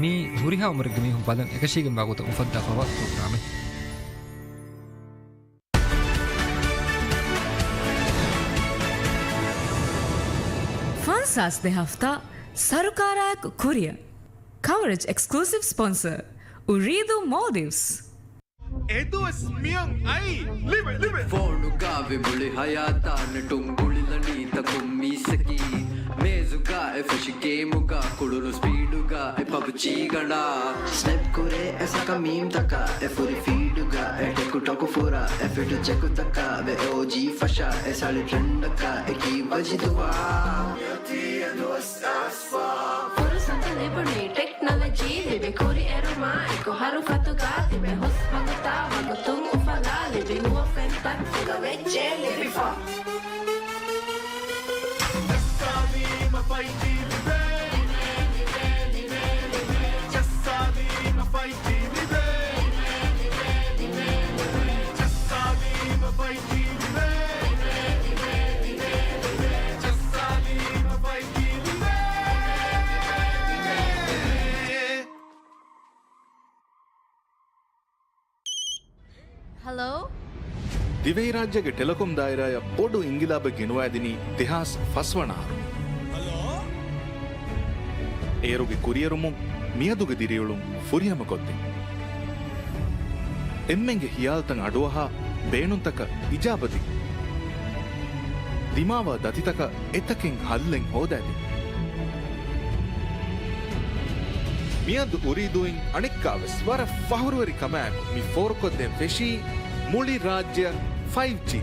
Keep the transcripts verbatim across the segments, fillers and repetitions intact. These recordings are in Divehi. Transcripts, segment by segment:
މި ހުރިހާ އުމުރެއްގެ މީހުން ބަލަން އެކަށީގެންވާ ގޮތަށް އުފައްދާފަވާ ޕްރޮގްރާމެއް. ފަންސާސް ދެ ހަފްތާ ސަރުކާރާއެކު ކުރިއަށް. ކަވަރޭޖް އެކްސްކްލޫސިވް ސްޕޮންސަރ، އުރީދޫ މޯލްޑިވްސް. އެދުވަސް މިއަން އައީ ލިބެ، ލިބެ. ފޯނުގަ ވި މުޅި ހަޔާތާ ނެޓުން ގުޅިލަނީ ތަކުން މީސަކީ. މޭޒުގަ އެ ފެށި ގޭމުގަ ކުޅުނު ސްޕީޑުގަ އެ ޕަބްޖީ ގަނޑާ. ސްނެޕް ކުރޭ އެ ސަކަ މީމްތަކަށް އެ ފުރި ފީޑުގަ އެ ޓެކުޓޮކު ފުރާ އެ ފިޓު ޗެކުތަކަށް ވެ އޯޖީ ފަށާ އެ ސަޅި ޓްރެންޑަކަށް އެކީ ވަޖިދުވާ. ފުރުސަތު ލިބުނީ ޓެކްނޮލޮޖީ ލިބި ކުރިއެރުމާ އެކު ހަރުފަތުގަ ތިބެ ހުސް ވަގުތާ ވަގުތުން އުފަލާ ލިބި ހުވަފެންތައް ފުގަ ވެއްޖެ ލިބިފަ. ޖައްސާލީމަ ފައިވް ޖީ ލިބޭ. ޖައްސާލީމަ ފައިވް ޖީ ލިބޭ. ޖައްސާލީމަ ފައިވް ޖީ ލިބޭ. ޖައްސާލީމަ ފައިވް ޖީ ލިބޭ. ހަލޯ؟ ދިވެހިރާއްޖޭގެ ޓެލެކޮމް ދާއިރާއަށް ބޮޑު އިންގިލާބެއް ގެނުވައިދިނީ ދެހާސް ފަސް ވަނަ އަހަރު. އޭރުގެ ކުރިއެރުމުން މިއަދުގެ ދިރިއުޅުން ފުރިހަމަކޮށްދިން. އެންމެންގެ ހިޔާލުތައް އަޑުއަހާ، ބޭނުންތަކަށް އިޖާބަދިން. ދިމާވާ ދަތިތަކަށް އެތަކެއް ހައްލެއް ހޯދައިދިން. މިއަދު އުރީދޫއިން އަނެއްކާވެސް ވަރަށް ފަހުރުވެރި ކަމާއެކު މި ފޯރުކޮށްދޭން ފެށީ މުޅި ރާއްޖެއަށް ފައިވް ޖީ.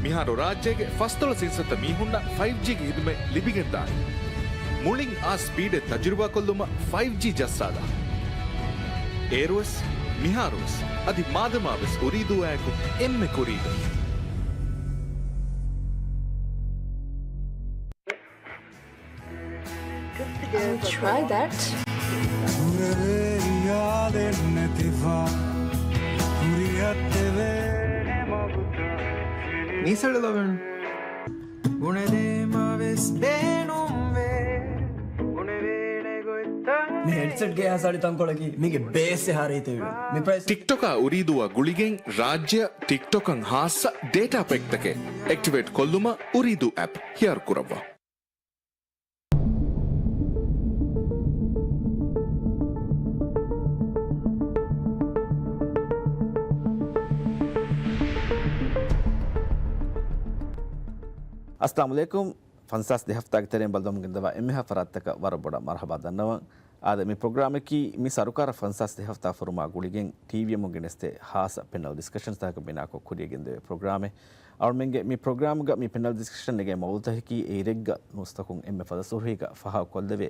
މިހާރު ރާއްޖޭގެ ފަސްދޮޅަސް އިންސައްތަ މީހުންނަށް ފައިވް ޖީގެ ހިދުމަތް ލިބިގެންދާނެ. މުޅިން އާ ސްޕީޑެއް ތަޖުރިބާކޮށްލުމަށް ފައިވް ޖީ ޖައްސާލާ. އޭރުވެސް، މިހާރުވެސް، އަދި މާދަމާވެސް އުރީދޫއާއެކު އެންމެ ކުރީގަ. I'll try that. ކުރެވޭ ހިޔާލެއް ނެތިފަ، ކުރިއަށް ދެވޭ މަގުތައް މީސަޅު ލޮވެން. ބުނެލީމަ ވެސް ބޭނުންވޭ. ބުނެވޭނެ ގޮތްތައް. މި ހެޑްސެޓްގެ އަސް އަޅި ތަންކޮޅަކީ މީގެ ބޭސް އެހާ ރީތިވެ. މި ޕްރައިސް. ޓިކްޓޮކާ އުރީދޫއާ ގުޅިގެން ރާއްޖެއަށް ޓިކްޓޮކަށް ހާއްސަ ޑޭޓާ ޕެކްތަކެއް އެކްޓިވޭޓް ކޮށްލުމަށް އުރީދޫ އެޕް ހިޔާރު ކުރައްވާ. އައްސަލާމު ޢަލައިކުމް. ފަންސާސް ދެ ހަފްތާގެ ތެރެއިން ބައްލަވަމުން ގެންދަވާ އެންމެހާ ފަރާތްތަކަށް ވަރަށް ބޮޑަށް މަރުޙަބާ ދަންނަވަން. އާދެ، މި ޕްރޮގްރާމަކީ މި ސަރުކާރަށް ފަންސާސް ދެ ހަފްތާ ފުރުމާ ގުޅިގެން ޓީވީއެމުން ގެނެސްދޭ ހާއްސަ ޕެނަލް ޑިސްކަޝަންސްތަކަކަށް ބިނާކޮށް ކުރިއަށް ގެންދެވޭ ޕްރޮގްރާމެއް. އަޅުމެންގެ މި ޕްރޮގްރާމްގަ މި ޕެނަލް ޑިސްކަޝަން ނެގޭ މައުޟޫޢަކީ އެއިރެއްގަ ނޫސްތަކުން އެންމެ ފަދަ ސުރުޚީގަ ފާހަގަކޮށްލެވޭ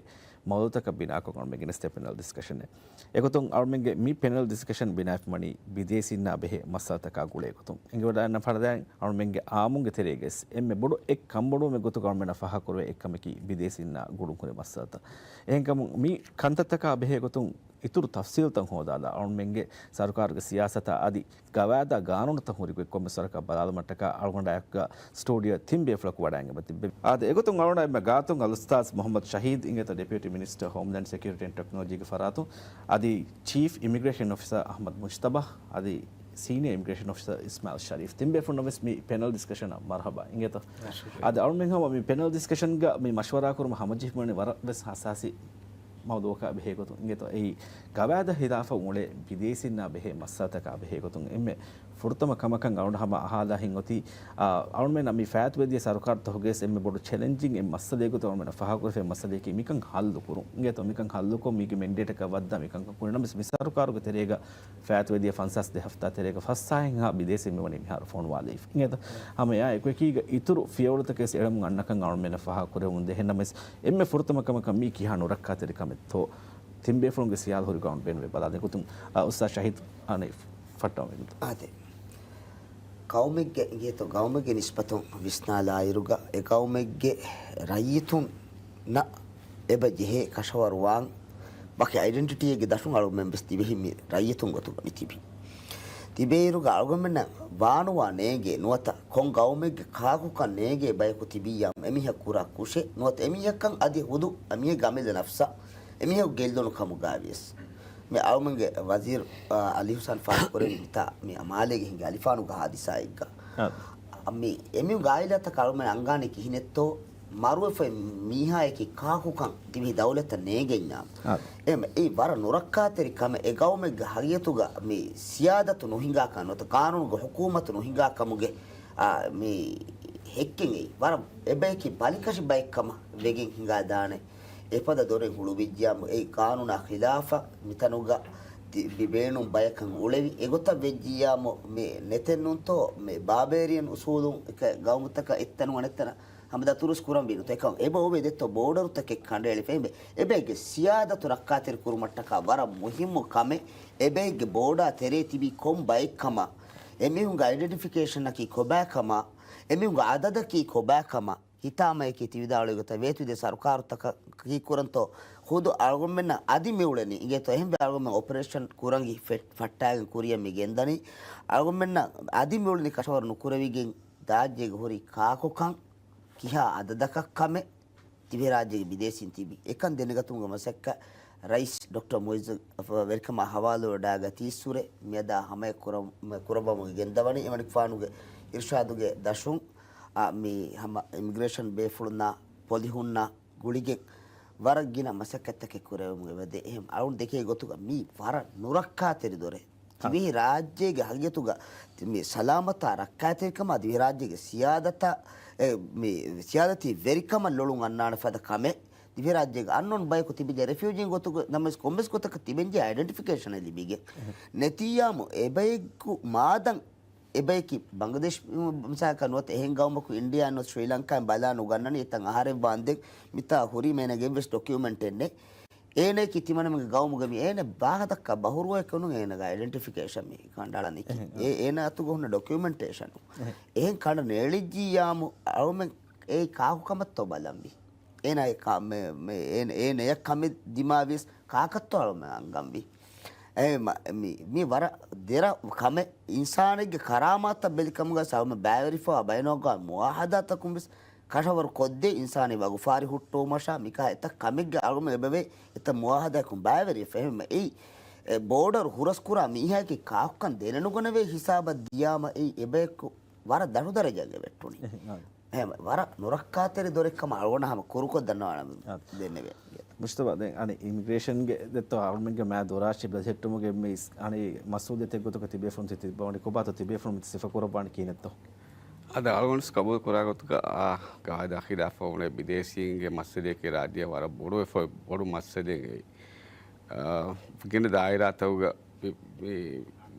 މައުޟޫޢަތަކަށް ބިނާކޮށް އަޅުމެން ގެނެސްދޭ ޕެނަލް ޑިސްކަޝަނެއް. އެގޮތުން އަޅުމެންގެ މި ޕެނަލް ޑިސްކަޝަން ބިނާވެފަ ވަނީ ބިދޭސީންނާ ބެހޭ މައްސަލަތަކާ ގުޅޭ ގޮތުން. އެނގިވަޑައިގަންނަ ފަރާތް އަޅުމެންގެ އާއްމުންގެ ތެރޭގަސް އެންމެ ބޮޑު އެއް ކަންބޮޑުވުމެއް ގޮތުގަ އަޅުމެންނަށް ފާހަގަކުރެވޭ އެއްކަމަކީ ބިދޭސީންނާ ގުޅުންހުރި މައްސަލަތައް. އެހެންކަމުން މި ކަންތައްތަކާ ބެހޭ ގޮތުން އިތުރު ތަފްސީލްތައް ހޯދާލާ، އަޅުމެންގެ ސަރުކާރުގެ ސިޔާސަތާ އަދި ގަވާއިދާ ގާނޫނުތައް ހުރި ގޮތް ކޮންމެ ސޮރަކަށް ބަލާލުމަށްޓަކާ އަޅުގަނޑާއެކުގަ ސްޓޫޑިއޯ ތިން ބޭފުޅަކު ވަޑައިގެން ތިއްބެވި. އާދެ، އެގޮތުން އަޅުގަނޑާ އެންމެ ގާތުން އަލްއުސްތާޛް މުޙައްމަދު ޝަހީދު އިނގޭތޯ ޑެޕިއުޓީ މިނިސްޓަރ ހޯމްލޭންޑް ސެކިއުރިޓީ އެންޑް ޓެކްނޮލޮޖީގެ ފަރާތުން، އަދި ޗީފް އިމިގްރޭޝަން އޮފިސަރ އަޙްމަދު މުޖްތަބާ، އަދި ސީނިއަރ އިމިގްރޭޝަން އޮފިސަރ އިސްމާޢީލް ޝަރީފް. ތިން ބޭފުޅުންނަށް ވެސް މި ޕެނަލް ޑިސްކަޝަނަށް މަރުޙަބާ އިނގޭތޯ. އާ، ޝުކުރިއްޔާ. އަދި އަޅުމެން ހަމަ މި ޕެނަލް ޑިސްކަޝަންގަ މި މަޝްވަރާ ކުރުމަށް ހަމަޖެހިފަ ވަނީ ވަރަށް ވެސް ހައްސާސީ މައުޟޫޢަކާ ބެހޭ ގޮތުން އިނގޭތޯ. އެއީ ގަވާއިދަށް ހިލާފަށް އުޅޭ ބިދޭސީންނާ ބެހޭ މައްސަލަތަކާ ބެހޭ ގޮތުން އެންމެ ފުރަތަމަ ކަމަކަށް އަޅުގަނޑު ހަމަ އަހާލާ ހިތް އޮތީ، އާ، އަޅުމެންނަށް މި ފާއިތުވެދިޔަ ސަރުކާރުތަކުގައި ވެސް އެންމެ ބޮޑު ޗެލެންޖިން އެއް މައްސަލައެއް ގޮތަށް އަޅުމެންނަށް ފާހަގަކުރެވޭ މައްސަލައަކީ މިކަން ހައްލު ކުރުން. އިނގޭތޯ، މިކަން ހައްލުކޮށް މީގެ މެންޑޭޓަކަށް ވައްދާ މިކަންކަން ކުރިނަމަވެސް މި ސަރުކާރުގެ ތެރޭގަ ފާއިތުވެދިޔަ ފަންސާސް ދެ ހަފްތާ ތެރޭގަ ފަސް ސާހެއްހާ ބިދޭސީން މިވަނީ މިހާރު ފޮނުވާލައިފި. އިނގޭތޯ، ހަމަ އެއާ އެކުއެކީގަ އިތުރު ފިޔަވަޅުތަކެއް ވެސް އެޅަމުން އަންނަކަން އަޅުމެންނަށް ފާހަގަކުރެވެމުން ދޭ. އެހެންނަމަވެސް އެންމެ ފުރަތަމަ ކަމަކަށް މީ ކިހާ ނުރައްކާތެރި ކަމެއްތޯ؟ ތިން ބޭފުޅުންގެ ހިޔާލު ހުރި ގައުމު ބޭނުމެއް ބަލާލަން. އެގޮތުން، އާ، އުސްތާޛް ޝަހީދު އަނެއް ފައްޓަވަމެން. އާދެ. ގައުމެއްގެ އިނގޭތޯ، ގައުމެއްގެ ނިސްބަތުން ވިސްނާލާއިރުގަ، އެ ގައުމެއްގެ ރައްޔިތުންނަށް އެބަ ޖެހޭ ކަށަވަރު ވާން ވަކި އައިޑެންޓިޓީއެއްގެ ދަށުން އަޅުގަނޑުމެން ވެސް ދިވެހިން މި ރައްޔިތުން ގޮތުގަ މި ތިބީ. ތިބޭއިރުގަ އަޅުގަނޑުމެންނަށް ވާނުވާ ނޭނގޭ ނުވަތަ ކޮން ގައުމެއްގެ ކާކުކަން ނޭނގޭ ބަޔަކު ތިބިއްޔާ އެމީހަކު ކުރާ ކުށެއް ނުވަތަ އެމީހަކަށް އަދި ހުދު އަމިއެ ގަމިލަ ނަފްސަށް އެމީހަކު ގެއްލުނު ކަމުގައިވިޔަސް، މި އަޅުމެންގެ ވަޒީރު، އާ، އަލީ ހުސައިން ފާހަގަކުރެއްވި މިތާ މި މާލޭގެ ހިނގި އަލިފާނުގެ ހާދިސާއެއްގަ، އާ. މި އެމީހުންގެ އާއިލާތަކަށް އަޅުމެން އަންގާނީ ކިހިނެއްތޯ، މަރުވެފައި މީހާއެކީ ކާކުކަން ދިވެހި ދައުލަތަށް ނޭނގެންޏާ. އާ. އެ، އެ ވަރަށް ނުރައްކާތެރި ކަމެއް. އެ ގައުމެއްގެ ހަގީގަތުގަ މި ސިޔާދަތު ނުހިނގާކަން ނުވަތަ ގާނޫނުގެ ހުކޫމަތު ނުހިނގާ ކަމުގެ، އާ، މި ހެއްކެއް އެއީ. ވަރަށް އެބަޔަކީ ބަލިކަށި ބައެއްކަމަށް ވެގެން ހިނގާދާނެ. އެފަދަ ދޮރެއް ހުޅުވިއްޖިޔާމު އެއީ ގާނޫނާ ޚިލާފަށް މިތަނުގަ ތި-، ބި-، ބޭނުން ބަޔަކަށް އުޅެވި. އެގޮތަށް ވެއްޖިއްޔާމު މި ނެތެއްނޫންތޯ، މި ބާބޭރިއަން އުސޫލުން ގައުމުތަކަށް އެއްތަނުން އަނެއްތަނަށް ހަމަ ދަތުރުސް ކުރަން ވީނުތޯ. އެކަމަށް އެބަ އޮވޭ ދެއްތޯ ބޯޑަރުތަކެއް ކަނޑައެޅިފަ. އެބަ، އެބައެއްގެ ސިޔާދަތު ރައްކާތެރި ކުރުމަށްޓަކާ ވަރަށް މުހިއްމު ކަމެއް. އެބައެއްގެ ބޯޑާ ތެރޭ ތިބީ ކޮން ބައެއްކަމަށް، އެމީހުންގެ އައިޑެންޓިފިކޭޝަނަކީ ކޮބާކަމަށް، އެމީހުންގެ އަދަދަކީ ކޮބާކަމަށް، ހިތާމަޔަކީ ތި ވިދާޅުވި ގޮތަށް ވޭތުވެދިޔަ ސަރުކާރުތަކަކީ ކުރަންތޯ ޚުދު އަޅުގަނޑުމެންނަށް އަދި މިއުޅެނީ އިނގޭތޯ އެހެންވެ އަޅުގަނޑުމެން އޮޕަރޭޝަން ކުރަން ފެ-، ފައްޓާގެން ކުރިޔަށް މި ގެންދަނީ. އަޅުގަނޑުމެންނަށް އަދި މިއުޅެނީ ކަށަވަރު ނުކުރެވިގެން ރާއްޖޭގެ ހުރި ކާކުކަން ކިހާ އަދަދަކަށް ކަމެއް ދިވެހިރާއްޖޭގެ ބިދޭސީން ތިބި އެކަން ދެނެގަތުމުގެ މަސައްކަތް ރައީސް ޑޮކްޓަރ މުއިއްޒު ވެރިކަމާ ހަވާލުވެވަޑައިގަތީއްސުރެ މިއަދާ ހަމަޔަށް ކުރަ-، ކުރައްވަމުގެ ގެންދަވަނީ އެމަނިކުފާނުގެ އިރުޝާދުގެ ދަށުން، އާ، މި ހަމަ އިމިގްރޭޝަން ބޭފުޅުންނާ ޕޮލިހުންނާ ގުޅިގެން ވަރަށް ގިނަ މަސައްކަތްތަކެއް ކުރެވެމުން އެބަދޭ. އެހެން އަޅުން ދެކޭ ގޮތުގަ މީ ވަރަށް ނުރައްކާތެރި ދޮރެއް. ތިބެހި ރާއްޖޭގެ ހަގީގަތުގަ މި ސަލާމަތާ ރައްކާތެރިކަމާ ދިވެހިރާއްޖޭގެ ސިޔާދަތަށް، އެ، މި ސިޔާދަތީ ވެރިކަމަށް ލޮޅުން އަންނާނެ ފަދަ ކަމެއް. ދިވެހިރާއްޖޭގެ އަންނޯން ބަޔަކު ތިބެންޖެހޭ ރެފިއުޖީން ގޮތުގަ ނަމަވެސް ކޮންމެސް ގޮތަކަށް ތިބެންޖެހޭ އައިޑެންޓިފިކޭޝަނެއް ލިބިގެން ނެތިއްޔާމު އެބަޔަކު މާދަން އެބަޔަކީ ބަނގްލަދޭޝް މިސާލަކަށް ނުވަތަ އެހެން ގައުމަކު އިންޑިޔާ ނުވަތަ ސްރީލަންކާއިން ބަލާ ނުގަންނަނީ އެތަން އަހަރެއް ވާންދެން މިތާ ހުރީމަ އޭނަގެ އެއްވެސް ޑޮކިއުމެންޓެއް ނެތް. އޭނައަކީ ތިމަންމެންގެ ގައުމުގެ މީ އޭނަ ބާހަތަކާ ބަހުރުވައެއް ނޫން އޭނަގެ އައިޑެންޓިފިކޭޝަން މި ކަނޑައަޅަނީ. އެހެން. އެ-، އޭނަ އަތުގަ ހުންނަ ޑޮކިއުމެންޓޭޝަނު. އެހެން. އެހެން ކަނޑަ ނެޅިއްޖިއްޔާމު އަޅުމެން އެއީ ކާކު ކަމަށްތޯ ބަލަންވީ. އޭނަ އެ ކަ-، މެ-، މެ-، އޭނަ، އޭނަޔަށް ކަމެއް ދިމާވިޔަސް ކާކަށްތޯ އަޅުމެން އަންގަންވީ. އެ މަ-، މި، މި ވަރަށް ދެރަ ކަމެއް. އިންސާނެއްގެ ކަރާމާތަށް ބެލިކަމުގަ ސައުމެ ބައިވެރިފައި ބައިނަލްއަގްވާމީ މުއާހަދާތަކުން ވެސް ކަށަވަރު ކޮށްދޭ އިންސާނީ ވަގުފާރި ހުއްޓުވުމަށާ މިކާ އެތައް ކަމެއްގެ އަޅުމެ އެބަވޭ އެތައް މުއާހަދާއަކުން ބައިވެރިވެފަ. އެހެންވީމަ އެއީ އެ ބޯޑަރު ހުރަސްކުރާ މީހާއަކީ ކާކުކަން ދެނެނުގަނެވޭ ހިސާބަށް ދިޔާމަ އެއީ އެބަޔަކު ވަރަށް ދަށު ދަރަޖައެއް ވެއްޓުނީ. އެހެން. އެހެން ވަރަށް ނުރައްކާތެރި ދޮރެއް ކަމަށް އަޅުގަނޑަށް ހަމަ ކުރުކޮށް ދަންނަވާނަ އާ. ދެންނެވޭ. މުޖްތަބާ، ދެން އަނެއް އިމިގްރޭޝަންގެ ދެއްތޯ އަޅުމެންގެ މާ ދޮރާށި ބެލެހެއްޓުމުގެ މި އަނެއް މަސްއޫލިއްޔަތެއް ގޮތަކަށް ތިބޭފުޅުން ތި-، ތިއްބަވަނީ ކޮބާތޯ ތިބޭފުޅުން ތި ސިފަ ކުރައްވާނީ ކިހިނެއްތޯ؟ އަދި އަޅުގަނޑު ގަބޫލު ކުރާ ގޮތުގަ، އާ، ގަވާއިދާ ޚިލާފަށް އުޅޭ ބިދޭސީންގެ މައްސަލައަކީ ރާއްޖެއަށް ވަރަށް ބޮޑު އެފަ-، ބޮޑު މައްސަލައެއް. އާ، ގިނަ ދާއިރާތަކުގަ މި، މި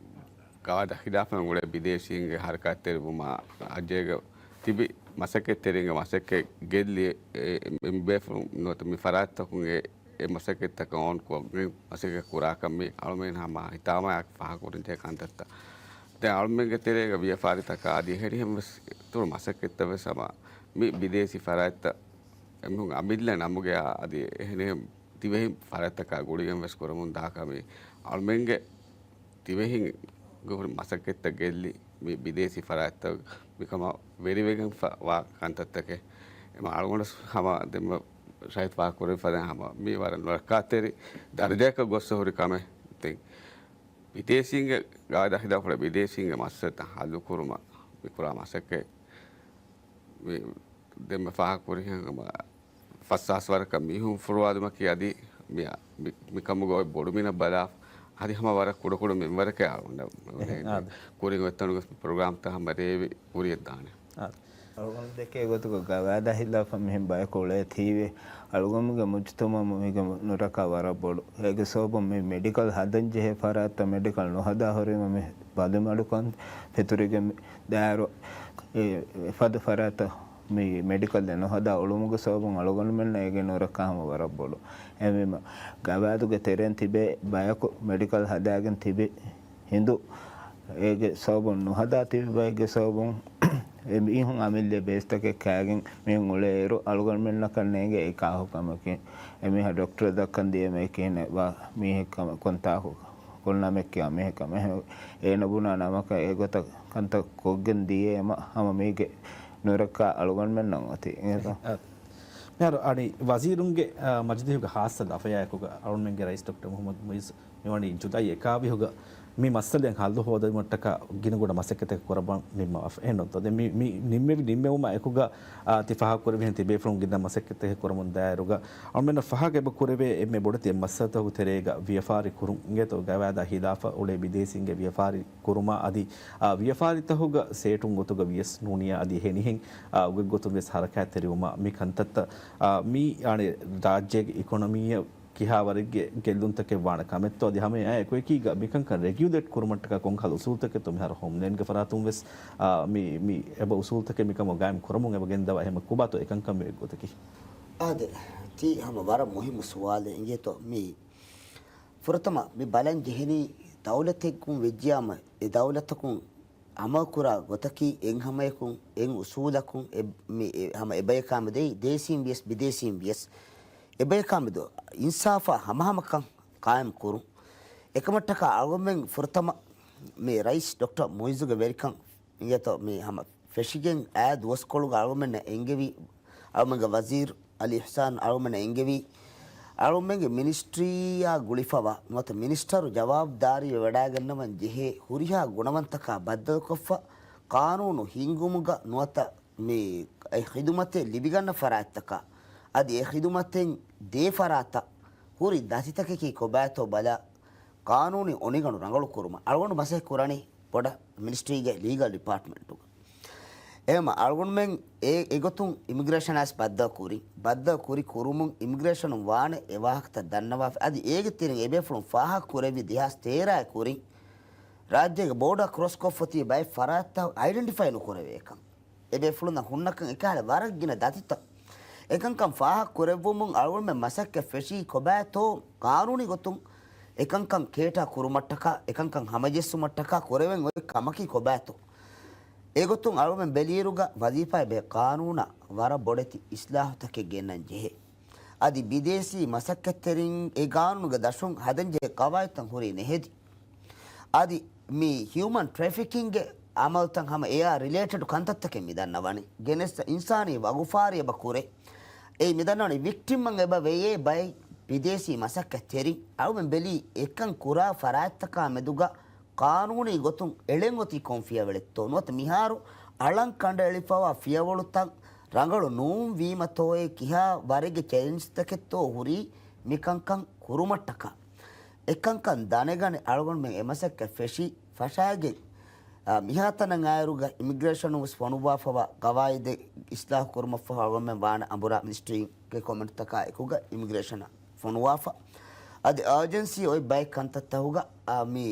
ގަވާއިދާ ޚިލާފަށް އުޅޭ ބިދޭސީންގެ ހަރަކާތްތެރިވުމާ ރާއްޖޭގަ ތިބި މަސައްކަތްތެރިންގެ މަސައްކަތް ގެއްލި އެ، އެ، މި ބޭފުޅުން ނުވަތަ މި ފަރާތްތަކުން އެ، އެ މަސައްކަތްތަކަށް އޯން ކޮށްގެން މަސައްކަތް ކުރާކަށް މި އަޅުމެން ހަމަ ހިތާމަޔާ ފާހަގަކުރަންޖެހޭ ކަންތައްތައް. ދެން އަޅުމެންގެ ތެރޭގަ ވިޔަފާރިތަކާ އަދި އެހެނިހެން ވެސް އިތުރު މަސައްކަތްތައް ވެސް ހަމަ މި ބިދޭސީ ފަރާތްތައް އެމީހުން އަމިއްލަ ނަމުގެ އާ އަދި އެހެނިހެން ދިވެހި ފަރާތްތަކާ ގުޅިގެން ވެސް ކުރަމުން ދާކަމީ އަޅުމެންގެ ދިވެހިން ހުރި މަސައްކަތްތައް ގެއްލި މި ބިދޭސީ ފަރާތްތައް މިކަމަށް ވެރިވެގެން ފަ-، ވާ ކަންތައްތަކެއް. އެމަ އަޅުގަނޑު ހަމަ ދެންމެ ޝަހީދު ފާހަގަކުރެއްވި ފަދައިން ހަމަ މީ ވަރަށް ނުރައްކާތެރި ދަރަޖައަކަށް ގޮއްސަ ހުރި ކަމެއް. ދެން ބިދޭސީންގެ ގަވާއިދާ ޚިލާފަށް އުޅޭ ބިދޭސީންގެ މައްސަލަތައް ހައްލުކުރުމަށް މި ކުރާ މަސައްކަތް މި ދެންމެ ފާހަގަކުރިހެން ހަމަ ފަސް ހާސް ވަރަކަށް މީހުން ފުރުވާލުމަކީ އަދި މި، މި، މިކަމުގަ އޮތް ބޮޑުމިނަށް ބަލާ، އަދި ހަމަ ވަރަށް ކުޑަކުޑަ މިންވަރަކަށް އަޅުގަނޑަށް އެހެން، އާދެ. ކުރިން އޮތްތަނުގަ ޕްރޮގްރާމްތައް ހަމަ ރޭވި ކުރިޔަށް ދާނެ. އާދެ. އަޅުގަނޑު ދެކޭ ގޮތުގަ ގަވާއިދާ ޚިލާފަށް މިހެން ބަޔަކު އުޅޭތީވެ، އަޅުގަނޑުގެ މުޖުތަމައު މީގަ ނުރައްކާ ވަރަށް ބޮޑު. އޭގެ ސަބަބުން މި މެޑިކަލް ހަދަންޖެހޭ ފަރާތްތައް މެޑިކަލް ނުހަދާ ހުރީމަ މި ބަލިމަޑުކަން ފެތުރިގެން މި ދާއިރު އެ ފަދަ ފަރާތަށް މި މެޑިކަލްއެއް ނުހަދާ އުޅުމުގެ ސަބަބުން އަޅުގަނޑުމެންނަށް އޭގެ ނުރައްކާ ހަމަ ވަރަށް ބޮޑު. އެހެންވީމަ، ގަވާއިދުގެ ތެރެއިން ތިބޭ ބަޔަކު މެޑިކަލް ހަދާގެން ތިބި ހިނދު، އޭގެ ސަބަބުން ނުހަދާ ތިބި ބައެއްގެ ސަބަބުން އެ މީހުން އަމިއްލަ ބޭސްތަކެއް ކާގެން މީހުން އުޅޭއިރު، އަޅުގަނޑުމެންނަކަށް ނޭނގޭ އެ ކާކު ކަމަކީ. އެ މީހާ ޑޮކްޓަރަށް ދައްކަން ދިޔަ މީހެއް ކިހިނެއް ވާ މީހެއް ކަމަށް، ކޮންތާކު، ކޮން ނަމެއް ކިޔާ މީހެއް ކަމަށް. އެހެން އޭނަ ބުނާ ނަމަކަށް އެގޮތަށް ކަންތައް ކޮށްގެން ދިޔައީމަ ހަމަ މީގެ ނުރައްކާ އަޅުގަނޑުމެންނަށް އޮތީ. އެހެން. އާ. އަނި ވަޒީރުންގެ، އާ، މަޖިލީހުގެ ހާއްސަ ލަފަޔާއެކުގަ އަޅުމެންގެ ރައީސް ޑޮކްޓަރ މުހައްމަދު މުއިއްޒު މިވަނީ ޖުލައި އެކާވީހުގަ މި މައްސަލައިން ހައްލު ހޯދުމަށްޓަކާ ގިނަގުނަ މަސައްކަތެއް ކުރައްވަން ނިންމަވާފަ. އެހެންނު ދެން މި، މި ނިންމެވި ނިންމެވުމާ އެކުގަ، އާ، ތި ފާހަގަކުރެއްވިހެން ތިބޭފުޅުން ގިނަ މަސައްކަތެއް ކުރަމުން ދާއިރުގަ އަޅުމެންނަށް ފާހަގަ އެބަ ކުރެވޭ އެންމެ ބޮޑެތި މައްސަލަތަކުގެ ތެރޭގަ ވިޔަފާރި ކުރުން އިނގޭތޯ ގަވާއިދާ ހިލާފަށް އުޅޭ ބިދޭސީންގެ ވިޔަފާރި ކުރުމާ އަދި، އާ، ވިޔަފާރިތަކުގަ ސޭޓުން ގޮތުގަ ވިޔަސް ނޫނިޔާ އަދި އެހެނިހެން، އާ، އުގެއްގޮތުން ވިޔަސް ހަރަކާތްތެރިވުމާ މި ކަންތައްތައް، އާ، މީ އަނެއް ރާއްޖޭގެ އިކޮނޮމީއަށް ކިހާވަރެއްގެ ގެއްލުންތަކެއް ވާނެ ކަމެއްތޯ އަދި ހަމަ އެއާ އެކުއެކީގަ މިކަންކަން ރެގިއުލޭޓް ކުރުމަށްޓަކާ ކޮންކަހަލަ އުސޫލުތަކެއްތޯ މިހާރު ހޯމްލޭންގެ ފަރާތުން ވެސް، އާ، މި، މި އެބަ އުސޫލުތަކެއް މިކަމަށް ގާއިމް ކުރަމުން އެބަ ގެންދަވާ އެހެމަ ކޮބާތޯ އެކަންކަން މި އޮތްގޮތަކީ؟ އާދެ، ތީ ހަމަ ވަރަށް މުހިއްމު ސުވާލެއް އިނގޭތޯ މީ. ފުރަތަމަ މި ބަލަން ޖެހެނީ ދައުލަތެއްގުން ވެއްޖިޔާމަ އެ ދައުލަތަކުން އަމަލުކުރާ ގޮތަކީ އެއް ހަމަޔަކުން އެއް އުސޫލަކުން އެ، މި އެ ހަމަ އެބަޔަކާމެދު ދޭސީން ވިޔަސް ބިދޭސީން ވިޔަސް އެބަޔަކާމެދު އިންސާފާ ހަމަހަމަކަން ޤާއިމް ކުރުން. އެކަމަށްޓަކާ އަޅުގަނޑުމެން ފުރަތަމަ މި ރައީސް ޑޮކްޓަރ މުއިއްޒުގެ ވެރިކަން އިނގޭތޯ މި ހަމަ ފެށިގެން އައި ދުވަސްކޮޅުގަ އަޅުގަނޑުމެންނަށް އެންގެވި، އަޅުގަނޑުގެ ވަޒީރު އަލީ އިޙްސާން އަޅުގަނޑުމެންނަށް އެންގެވި، އަޅުގަނޑުމެންގެ މިނިސްޓްރީއާ ގުޅިފަވާ ނުވަތަ މިނިސްޓަރު ޖަވާބުދާރީވެވަޑައިގަންނަވަން ޖެހޭ ހުރިހާ ގުނަވަންތަކާ ބައްދަލުކޮށްފަ، ޤާނޫނު ހިންގުމުގަ ނުވަތަ މި އެ ޚިދުމަތެއް ލިބިގަންނަ ފަރާތްތަކާ އަދި އެ ޚިދުމަތެއް ދޭ ފަރާތަށް ހުރި ދަތިތަކަކީ ކޮބާތޯ ބަލާ، ޤާނޫނީ އޮނިގަނޑު ރަނގަޅު ކުރުމަށް އަޅުގަނޑު މަސައްކަތް ކުރަނީ ބޮޑަށް މިނިސްޓްރީގެ ލީގަލް ޑިޕާޓްމަންޓުގަ. އެހެމަ އަޅުގަނޑުމެން އެ، އެގޮތުން އިމިގްރޭޝަނާ ވެސް ބައްދަލު ކުރި، ބައްދަލު ކުރި ކުރުމުން އިމިގްރޭޝަނުން ވާނެ އެ ވާހަކަތައް ދަންނަވާފަ. އަދި އޭގެ ތެރެއިން އެބޭފުޅުން ފާހަގަ ކުރެއްވި ދެހާސް ތޭރަ ކުރިން ރާއްޖޭގެ ބޯޑަރ ކްރޮސްކޮށްފަ ތިބި ބައެއް ފަރާތްތައް އައިޑެންޓިފައި ނުކުރެވޭކަން. އެބޭފުޅުންނަށް ހުންނަކަން އެކަހަލަ ވަރަށް ގިނަ ދަތިތައް. އެކަންކަން ފާހަގަ ކުރެއްވުމުން އަޅުގަނޑުމެން މަސައްކަތް ފެށީ ކޮބާތޯ ޤާނޫނީ ގޮތުން އެކަންކަން ކޭޓާ ކުރުމަށްޓަކާ، އެކަންކަން ހަމަޖެއްސުމަށްޓަކާ ކުރެވެން އޮތް ކަމަކީ ކޮބާތޯ؟ އެގޮތުން އަޅުގަނޑުމެން ބެލިއިރުގަ ވަޒީފާއެއް ބެހޭ ޤާނޫނަށް ވަރަށް ބޮޑެތި އިސްލާހުތަކެއް ގެންނަން ޖެހޭ. އަދި ބިދޭސީ މަސައްކަތްތެރިން އެ ޤާނޫނުގެ ދަށުން ހަދަންޖެހޭ ޤަވާއިދުތައް ހުރީ ނެހެދި. އަދި މި ހިއުމަން ޓްރެފިކިންގެ އަމަލުތައް ހަމަ އެއާ ރިލޭޓެޑް ކަންތައްތަކެއް މި ދަންނަވަނީ. ގެނެސް އިންސާނީ ވަގުފާރި އެބަ ކުރޭ. އެއީ މި ދަންނަވަނީ ވިކްޓިމްއަށް އެބަ ވެޔޭ ބައެއް ބިދޭސީ މަސައްކަތްތެރިން. އަޅުމެން ބެލީ އެކަން ކުރާ ފަރާތްތަކާ މެދުގަ ޤާނޫނީ ގޮތުން އެޅެން އޮތީ ކޮން ފިޔަވަޅެއްތޯ ނުވަތަ މިހާރު އަޅަން ކަނޑައެޅިފަވާ ފިޔަވަޅުތައް ރަނގަޅު ނޫން ވީމަތޯއޭ ކިހާ ވަރެއްގެ ޗެލެންޖްތަކެއްތޯ ހުރީ މިކަންކަން ކުރުމަށްޓަކާ. އެކަންކަން ދަނެގަނެ އަޅުގަނޑުމެން އެ މަސައްކަތް ފެށި ފަށާގެން، އާ، މިހާތަނަށް އާއިރުގަ އިމިގްރޭޝަނުން ވެސް ފޮނުއްވާފަވާ ގަވާއިދެއް އިސްލާހު ކުރުމަށްފަހު އަޅުގަނޑުމެން ވާނެ އަނބުރާ މިނިސްޓްރީގެ ކޮމެންޓްތަކާ އެކުގަ އިމިގްރޭޝަނަށް ފޮނުވާފަ. އަދި އާޖެންސީ އޮތް ބައެއް ކަންތައްތަކުގަ، އާ، މި،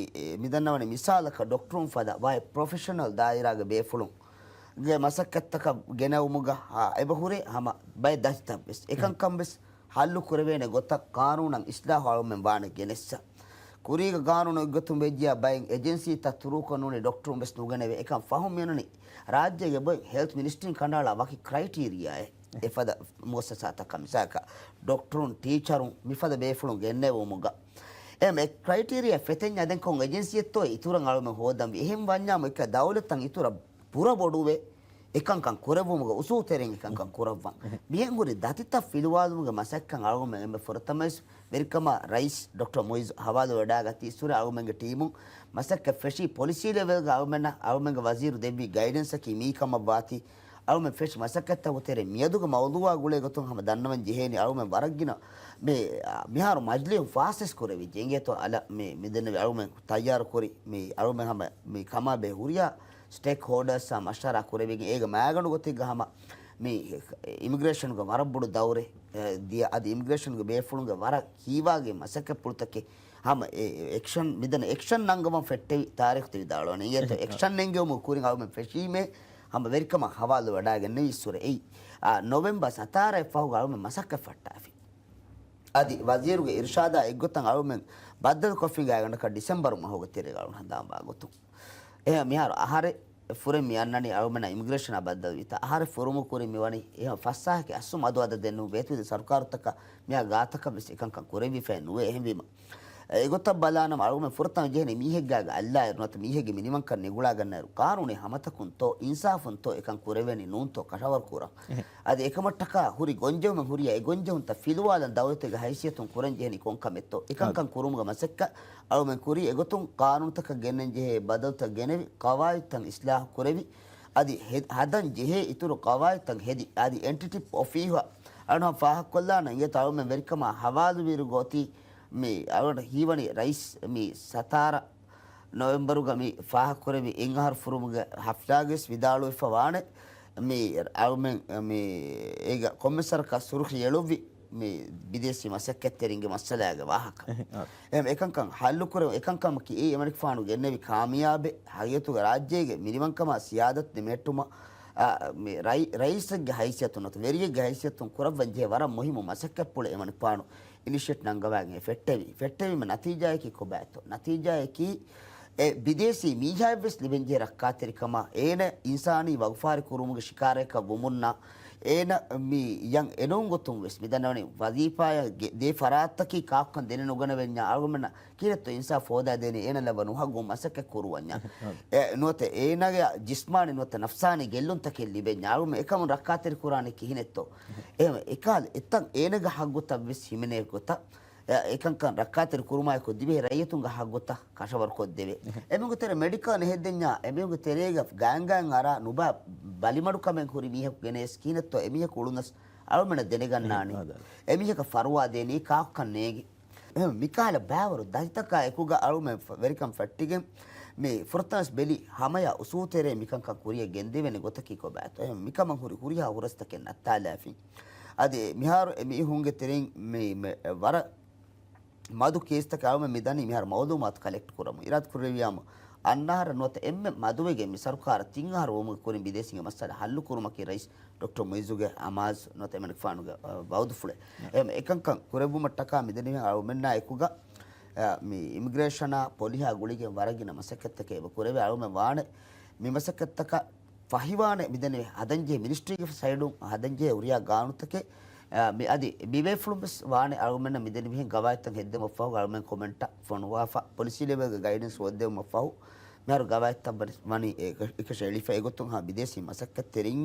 މިދަންނަވަނީ މިސާލަކަށް ޑޮކްޓަރުން ފަދަ ބައެއް ޕްރޮފެޝަނަލް ދާއިރާގެ ބޭފުޅުންގެ މަސައްކަތްތަކަށް ގެނައުމުގަ، އާ، އެބަހުރޭ ހަމަ ބައެއް ދަތިތައް ވެސް. އެކަންކަން ވެސް ހައްލު ކުރެވޭނެ ގޮތަށް ޤާނޫނަށް އިސްލާހު އަޅުމެން ވާނެ ގެނެއްސަ. ކުރީގަ ޤާނޫނު އެއްގޮތުން ވެއްޖިޔާ ބައެއް އެޖެންސީތައް ތުރޫކޮށް ނޫނީ ޑޮކްޓަރުން ވެސް ނުގެނެވޭ. އެކަން ފަހުން މިއޮންނަނީ ރާއްޖޭގެ ބޮއެ ހެލްތް މިނިސްޓްރީން ކަނޑައަޅާ ވަކި ކްރައިޓީރިއާއެއް އެފަދަ މުއައްސަސާތަކަށް މިސާލަކަށް ޑޮކްޓަރުން، ޓީޗަރުން މިފަދަ ބޭފުޅުން ގެންނެވުމުގަ. އެހެން އެ ކްރައިޓީރިއާ ފެތެންޏާ ދެން ކޮން އެޖެންސީއެއްތޯ އިތުރަށް އަޅުމެން ހޯދަންވީ. އެހެން ވަންޏާމު އެކަ ދައުލަތަށް އިތުރަށް ބުރަ ބޮޑުވެ އެކަންކަން ކުރެއްވުމުގެ އުސޫލުތެރިން އެކަންކަން ކުރައްވަން. މިހެން ހުރި ދަތިތައް ފިލުވާލުމުގެ މަސައްކަތް އަޅުގަނޑުމެން އެންމެ ފުރަތަމަވެސް ވެރިކަމާ ރައީސް ޑޮކްޓަރ މުއިއްޒު ހަވާލުވެވަޑައިގަތީ އިސްވުރެ އަޅުމެންގެ ޓީމުން މަސައްކަތް ފެށީ ޕޮލިސީ ލެވެލްގަ އަޅުމެންނަށް އަޅުމެންގެ ވަޒީރު ދެއްވި ގައިޑެންސަކީ މީ ކަމަށްވާތީ އަޅުމެން ފެށި މަސައްކަތްތަކުގެ ތެރެއިން މިއަދުގެ މައުޟޫޢާ ގުޅޭ ގޮތުން ހަމަ ދަންނަވަން ޖެހޭނީ އަޅުމެން ވަރަށްގިނަ މި، މިހާރު މަޖިލީހުން ފާސްވެސް ކުރެވިއްޖެ އިނގޭތޯ އަލަށް މި، މިދެންނެވި އަޅުމެން ތައްޔާރު ކުރި މި އަޅުމެން ހަމަ މި ކަމާ ބެހޭ ހުރިހާ ސްޓޭކް ހޯލްޑާސްއާ މަޝްވަރާ ކުރެވިގެން އޭގެ މައިގަނޑު ގޮތެއްގަ ހަމަ މި އިމިގްރޭޝަނުގެ ވަރަށް ބޮޑު ދައުރެއް، އެ، ދިޔަ އަދި އިމިގްރޭޝަނުގެ ބޭފުޅުންގެ ވަރަށް ހީވާގި މަސައްކަތްޕުޅުތަކެއް ހަމަ އެ، އެ، އެކްޝަން މިދަން އެކްޝަން ނަންގަވަން ފެއްޓެވި ތާރީޚު ތި ވިދާޅުވަނީ. އެއް އެކްޝަން ނެންގެވުމުގެ ކުރިން އަޅުމެން ފެށީމޭ ހަމަ ވެރިކަމަށް ހަވާލު ވަޑާގެންނެވި އިސްވުރެ އެއީ. އާ، ނޮވެމްބަރ ސަތާރައަށް ފަހުގަ އަޅުމެން މަސައްކަތް ފައްޓާފި. އަދި ވަޒީރުގެ އިރުޝާދާ އެއްގޮތަށް އަޅުމެން ބައްދަލުކޮށްފިނގާގަނޑަކަށް ޑިސެމްބަރު މަހުގެ ތެރޭގަ އަޅުން ހަނދާންވާ ގޮތުން. އެހެން މިހާރު އަހަރެއް ފުރެން މި އަންނަނީ އަޅުމެންނަށް އިމިގްރޭޝަނާ ބައްދަލުވީތާ. އަހަރެއް ފުރުމުގެ ކުރިން މިވަނީ އެހެން ފަސްސާހަކީ އަސްލު މަދު އަދަދެއް ނޫން. ބޭތުވެދި ސަރުކާރުތަކަށް މިހާ ގާތަކަށް ވެސް އެކަންކަން ކުރެވިފައެއް ނުވޭ. އެހެންވީމަ އެގޮތަށް ބަލާނަމަ އަޅުގަމެން ފުރަތަމަ ޖެހެނީ މީހެއްގާގަ އައްލާއިރު ނުވަތަ މީހެއްގެ މިނިވަންކަން ނިގުޅާގަންނައިރު ޤާނޫނީ ހަމަތަކުންތޯ އިންސާފުންތޯ އެކަން ކުރެވެނީ ނޫންތޯ ކަށަވަރު ކުރަން. އަދި އެކަމަށްޓަކާ ހުރި ގޮންޖެހުމެއް ހުރިޔާ އެ ގޮންޖެހުންތައް ފިލުވާލަން ދައުލަތެއްގެ ހައިސިއްޔަތުން ކުރަން ޖެހެނީ ކޮން ކަމެއްތޯ އެކަންކަން ކުރުމުގެ މަސައްކަތް އަޅުގަމެން ކުރީ. އެގޮތުން ޤާނޫނުތަކަށް ގެންނަން ޖެހޭ ބަދަލުތައް ގެނެވި، ޤަވާޢިދުތައް އިޞްލާޙު ކުރެވި، އަދި ހެ-، ހަދަން ޖެހޭ އިތުރު ޤަވާޢިދުތައް ހެދި، އަދި އެންޓިޓި އޮފީހަށް އަޅުގަނޑު ފާހަގަކޮށްލާނަން އިނގޭތޯ އަޅުގަމެން ވެރިކަމާ ހަވާލުވިއިރު ގޯތީ މި އަޅުގަނޑު ހީވަނީ ރައީސް މި ސަތާރަ ނޮވެމްބަރުގަ މި ފާހަގަކުރެއްވި އެއް އަހަރު ފުރުމުގެ ހަފްލާގައި ވިދާޅުވެފަ ވާނެ. މި އަޅުމެން މި އޭގަ ކޮންމެސް ވަރަކަށް ސުރުޚީ އެޅުއްވި މި ބިދޭސީ މަސައްކަތްތެރިންގެ މައްސަލާގެ ވާހަކަ. އެހެން އެކަންކަން ހައްލުކުރެވުން އެކަންކަމަކީ އެ އެމަނިކުފާނު ގެންނެވި ކާމިޔާބެއް. ހަގީގަތުގަ ރާއްޖޭގެ މިނިވަންކަމާ ސިޔާދަތު ދެމެހެއްޓުމަށް، އާ، މި ރައި-، ރައީސެއްގެ ހައިސިއްޔަތުން ނުވަތަ ވެރިއެއްގެ ހައިސިއްޔަތުން ކުރައްވަން ޖެހޭ ވަރަށް މުހިއްމު މަސައްކަތްޕުޅެއް އެމަނިކުފާނު އިނިޝިއޭޓް ނަންގަވާގެން ފެއްޓެވި. ފެއްޓެވީމަ ނަތީޖާއަކީ ކޮބާތޯ؟ ނަތީޖާއަކީ އެ ބިދޭސީ މީހާއަށްވެސް ލިބެންޖެހޭ ރައްކާތެރިކަމާ، އޭނަ އިންސާނީ ވަގުފާރި ކުރުމުގެ ޝިކާރައަކަށް ވުމުންނާ، އޭނަ މި ޔަން އެނޫން ގޮތުން ވެސް މި ދަންނަވަނީ ވަޒީފާއަށް ދޭ ފަރާތްތަކީ ކާކުކަން ދެނެ ނުގަނެވެންޏާ އަޅުގަނޑަށް ކީރެއްތޯ އިންސާފް ހޯދާދޭނީ އޭނަ ލައްވާ ނުހައްގު މަސައްކަތް ކުރުވަންޏާ. އެ، ނުވަތަ އޭނާގެ ޖިސްމާނީ ނުވަތަ ނަފްސާނީ ގެއްލުންތަކެއް ލިބެންޏާ އަޅުގަނޑު އެކަމުން ރައްކާތެރި ކުރާނީ ކިހިނެއްތޯ؟ އެހެން އެކަހަލަ އެތަން އޭނަގެ ހައްގުތައް ވެސް ހިމެނޭ ގޮތަށް، އެ، އެކަންކަން ރައްކާތެރި ކުރުމާއެކު ދިވެހި ރައްޔިތުންގެ ހައްގުތައް ކަށަވަރުކޮށްދެވޭ. އެމީހުންގެ ތެރޭ މެޑިކަލް ނެހެއްދެންޏާ އެމީހުންގެ ތެރޭގަ ގާތްގާތް އަރާ ނުބާ ބަލިމަޑުކަމެއް ހުރި މީހަކު ގެނެސް ކިހިނެއްތޯ އެމީހަކު އުޅުނަސް އަޅުމެނަށް ދެނެގަންނާނީ. އެމީހަކަށް ފަރުވާ ދޭނީ ކާކުކަން ނޭގި. އެހެން މިކަހަލަ ބައިވަރު ދަތިތަކާ އެކުގަ އަޅުމެން ފަ-، ވެރިކަން ފެއްޓިގެން މި ފުރަތަމަސް ބެލި ހަމަޔަށް އުސޫލު ތެރޭ މިކަންކަން ކުރިޔަށް ގެންދެވޭނެ ގޮތަކީ ކޮބާތޯ؟ އެހެން މިކަމަށް ހުރި ހުރިހާ ހުރަސްތަކެއް ނައްތާލާފިން. އަދި މިހާރު އެ މީހުންގެ ތެރެއިން މި، މެ-، ވަރަށް މަދު ކޭސްތަކެއް އަޅުމެން މި ދަނީ މިހާރު މައުލޫމާތު ކަލެކްޓް ކުރަމުން. އިރާދަ ކުރެއްވިޔާމު އަންނަ އަހަރަށް ނުވަތަ އެންމެ މަދުވެގެން މި ސަރުކާރަށް ތިން އަހަރު ވުމުގެ ކުރިން ބިދޭސީންގެ މައްސަލަ ހައްލު ކުރުމަކީ ރައީސް ޑޮކްޓަރ މުއިއްޒުގެ އަމާޒު ނުވަތަ އެމަނިކުފާނުގެ، އަ، ވައުދުފުޅެއް. އެހެން އެކަންކަން ކުރެއްވުމަށްޓަކާ މިދެންނެވި އަޅުމެންނާ އެކުގަ، އަ، މި އިމިގްރޭޝަނާ ޕޮލިހާ ގުޅިގެން ވަރަށް ގިނަ މަސައްކަތްތަކެއް އެބަ ކުރެވޭ. އަޅުމެން ވާނެ މި މަސައްކަތްތަކަށް ފަހިވާނެ މިދެންނެވި ހަދަންޖެހޭ މިނިސްޓްރީގެ ސައިޑުން ހަދަންޖެހޭ ހުރިހާ ގާނޫނުތަކެއް، އަ، މި އަދި މިބޭފުޅުން ވެސް ވާނެ އަޅުމެންނަށް މިދެންނެވިހެން ގަވާއިދުތައް ހެއްދެމަށްފަހު އަޅުމެން ކޮމެންޓަށް ފޮނުވާފަ ޕޮލިސީ ލެވެލްގެ ގައިޑެންސް އޮއްދެވުމަށްފަހު މިހާރު ގަވާއިދުތައް ވަނީ އެކަށަށް އެޅިފަ އެގޮތުން ހަމަ ބިދޭސީ މަސައްކަތްތެރިން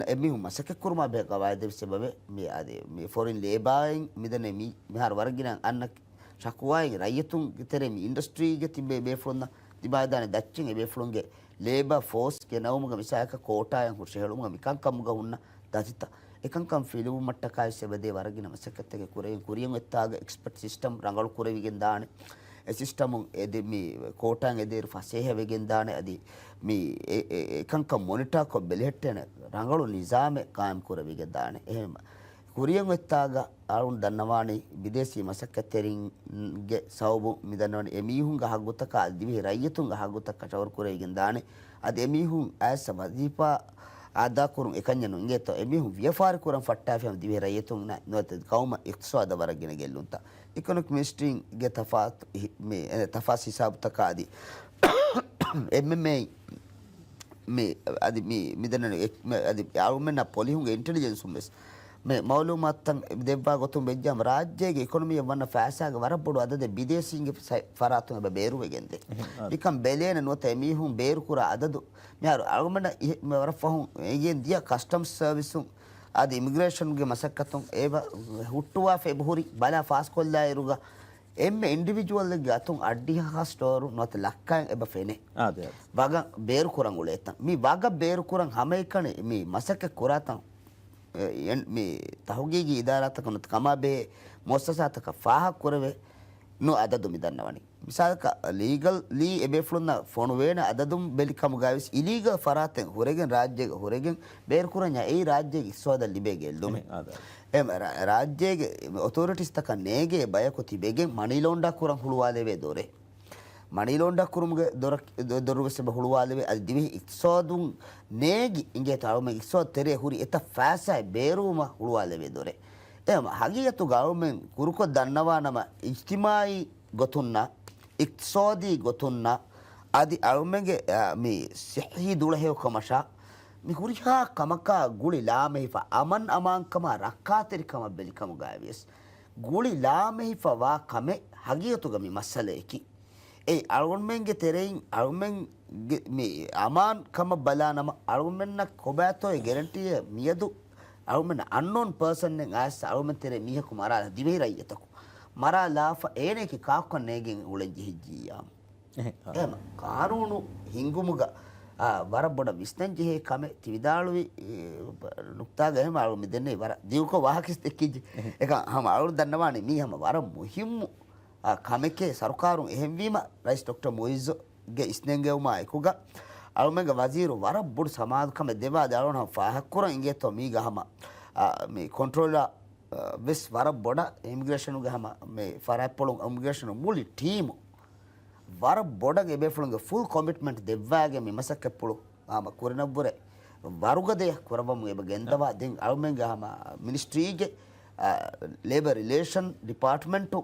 އެމީހުން މަސައްކަތްކުރުމާ ބެހޭ ގަވާއިދެއް ވެސް އެބަވޭ. މި އަދި މި ފޮރިން ލޭބާއިން މިދަނީ މި މިހާރު ވަރަށް ގިނަ އަންނަ ޝަކުވާއިން ރައްޔިތުންގެ ތެރޭ މި އިންޑަސްޓްރީގެ ތިބޭ ބޭފުޅުންނަށް ތިބާދާނެ ދައްޗިން އެ ބޭފުޅުންގެ ލޭބާ ފޯސް ގެނައުމުގަ މިސާލަކަށް ކޯޓާއަށް ހުށަހެޅުމުގަ މިކަންކަމުގަ ހުންނަ ދަތިތައް އެކަންކަން ފިލުވުމަށްޓަކާ ވެސް އެބަދޭ ވަރަށް ގިނަ މަސައްކަތްތަކެއް ކުރެވިން ކުރިޔަށް އޮތްތާގަ އެކްސްޕަޓް ސިސްޓަމް ރަނގަޅު ކުރެވިގެން ދާނެ. އެ ސިސްޓަމުން އެދެ-، މި ކޯޓާއިން އެދޭއިރު ފަސޭހަ ވެގެން ދާނެ. އަދި މި އެ-، އެ-، އެކަންކަން މޮނިޓާކޮށް ބެލެހެއްޓޭނެ ރަނގަޅު ނިޒާމެއް ޤާއިމް ކުރެވިގެން ދާނެ. އެހެން ކުރިޔަށް އޮތްތާގަ އަޅުން ދަންނަވާނީ ބިދޭސީ މަސައްކަތްތެރިންގެ ސަބަބުން މި ދަންނަވަނީ އެމީހުންގެ ހައްގުތަކާ ދިވެހި ރައްޔިތުންގެ ހައްގުތައް ކަށަވަރު ކުރެވިގެން ދާނެ. އަދި އެމީހުން އައިސް ވަޒީފާ އަދާކުރުން އެކަންޏެއް ނޫން އިނގޭތޯ އެމީހުން ވިޔަފާރި ކުރަން ފައްޓާފި ހަމަ ދިވެހި ރައްޔިތުން ނުވަތަ ޤައުމަށް އިޤްތިޞާދަށް ވަރަށް ގިނަ ގެއްލުންތައް. އިކޮނޮމިކް މިނިސްޓްރީގެ ތަފާތު ހި-، މި، އެ، ތަފާސް ހިސާބުތަކާ އަދި އެމްއެމްއޭ މި އަދި މި މިދަންނަވަނީ އެ-، މި އަދި އަޅުމެންނަށް ޕޮލިހުންގެ އިންޓެލިޖެންސުން ވެސް މި މައުލޫމާތުތައް ދެއްވާ ގޮތުން ވެއްޖާމަ، ރާއްޖޭގެ އިކޮނޮމީއަށް ވަންނަ ފައިސާގެ ވަރަށް ބޮޑު އަދަދެއް ބިދޭސީންގެ ސައި-، ފަރާތުން އެބަ ބޭރުވެގެންދޭ. މިކަން ބެލޭނެ ނުވަތަ އެމީހުން ބޭރުކުރާ އަދަދު މިހާރު އަޅުމެންނަށް އިހެ-، މި ވަރަށް ފަހުން އެނގެން ދިޔަ ކަސްޓަމްސް ސަރވިސުން އަދި އިމިގްރޭޝަންގެ މަސައްކަތުން އެބަ ހުއްޓުވާފަ އެބަހުރި ބަލާ ފާސްކޮށްލާއިރުގަ އެންމެ އިންޑިވިޖުއަލެއްގެ އަތުން އަށްޑިހަ ސްޓޯރު ނުވަތަ ލައްކައިން އެބަ ފެނޭ. އާދެ، އާދެ. ވަގަށް ބޭރުކުރަން އުޅޭތަން. މި ވަގަށް ބޭރުކުރަން ހަމައެކަނި މި މަސައްކަތް ކުރާތަން، އެ، އެން-، މި ތަހުގީގީ އިދާރާތަކަށް ނުވަތަ ކަމާބެހޭ މުއައްސަސާތަކަށް ފާހަގަކުރެވޭ ނު އަދަދު މި ދަންނަވަނީ. މިސާލަކަށް ލީގަލް ލީ އެބޭފުޅުންނަށް ފޮނުވޭނެ އަދަދުން ބެލި ކަމުގައިވެސް އިލީގަލް ފަރާތެއް ހުރެގެން ރާއްޖޭގަ ހުރެގެން ބޭރުކުރަންޏާ އެއީ ރާއްޖޭގެ އިޤްތިޞާދަށް ލިބޭ ގެއްލުމެއް. އެހެން، އާދެ. އެ، ރާ-، ރާއްޖޭގެ އޮތޯރިޓީސްތަކަށް ނޭގޭ ބަޔަކު ތިބެގެން މަނީ ލޯންޑާ ކުރަން ހުޅުވާލެވޭ ދޮރެއް. މަނީ ލޯންޑާ ކުރުމުގެ ދޮރަކް-، ދޮ-، ދޮރުވެސް އެބަ ހުޅުވާލެވޭ. އަދި ދިވެހި އިޤްތިޞާދުން ނޭގި އިނގޭތޯ އަޅުމެން އިޤްތިޞާދު ތެރޭ ހުރި އެތައް ފައިސާއެއް ބޭރުވުމަށް ހުޅުވާލެވޭ ދޮރެއް. އެހެން ހަގީގަތުގަ އަޅުމެން ކުރުކޮށް ދަންނަވާނަމަ އިޖްތިމާޢީ ގޮތުންނާ، އިޤްތިޞާދީ ގޮތުންނާ، އަދި އަޅުމެންގެ، އަ، މި ޞިއްޙީ ދުޅަހެޔޮކަމަށާ، މި ހުރިހާ ކަމަކާ ގުޅި ލާމެހިފަ، އަމަން އަމާންކަމާ ރައްކާތެރިކަމަށް ބެލިކަމުގައިވިޔަސް، ގުޅި ލާމެހިފަ ވާ ކަމެއް ހަގީގަތުގަ މި މައްސަލަޔަކީ. އެ އަޅުގަނޑުމެންގެ ތެރެއިން އަޅުމެންގެ މި އަމާން ކަމަށް ބަލާ ނަމަ، އަޅުގަނޑުމެންނަށް ކޮބާތޯ އެ ގެރެންޓީއެއް މިއަދު އަޅުމެން އަންނޯން ޕާސަންއެއް އައިސް އަޅުމެން ތެރޭ މީހަކު މަރާލާ ދިވެހި ރައްޔިތަކު މަރާލާފަ އޭނައަކީ ކާކުކަން ނޭގެން އުޅެން ޖެހިއްޖިއްޔާމު. އެހެން، އާ. އެހެން ޤާނޫނު ހިންގުމުގަ، އާ، ވަރަށް ބޮޑަށް ވިސްނަން ޖެހޭ ކަމެއް ތި ވިދާޅުވި، އެ، ނުކްތާގަ އެހެން އަޅު މި ދެންނެވި ވަރަށް ދިގުކޮށް ވާހަކަ ދެއްކިއްޖެ. އެކަން ހަމަ އަޅު ދަންނަވާނެ މީ ހަމަ ވަރަށް މުހިއްމު، އާ، ކަމެކޭ ސަރުކާރުން އެހެންވީމަ ރައީސް ޑޮކްޓަރ މުއިއްޒުގެ އިސްނެންގެވުމާ އެކުގަ އަޅުމެންގެ ވަޒީރު ވަރަށް ބޮޑު ސަމާލުކަމެއް ދެއްވާ ދެ އަޅުން ހަމަ ފާހަގަކުރަން އިނގޭތޯ މީގަ ހަމަ، އާ، މި ކޮންޓްރޯލަރ، އާ، ވެސް ވަރަށް ބޮޑަށް އިމިގްރޭޝަނުގެ ހަމަ މި ފަރާތްޕުޅުން އިމިގްރޭޝަނު މުޅި ޓީމު ވަރަށް ބޮޑަށް އެބޭފުޅުންގެ ފުލް ކޮމިޓްމަންޓް ދެއްވާގެން މި މަސައްކަތްޕުޅު ހަމަ ކުރިނަށްވުރެ ވަރުގަދަޔަށް ކުރައްވަމުން އެބަ ގެންދަވާ. ދެން އަޅުމެންގެ ހަމަ މިނިސްޓްރީގެ، އާ، ލޭބަރ ރިލޭޝަން ޑިޕާޓްމަންޓު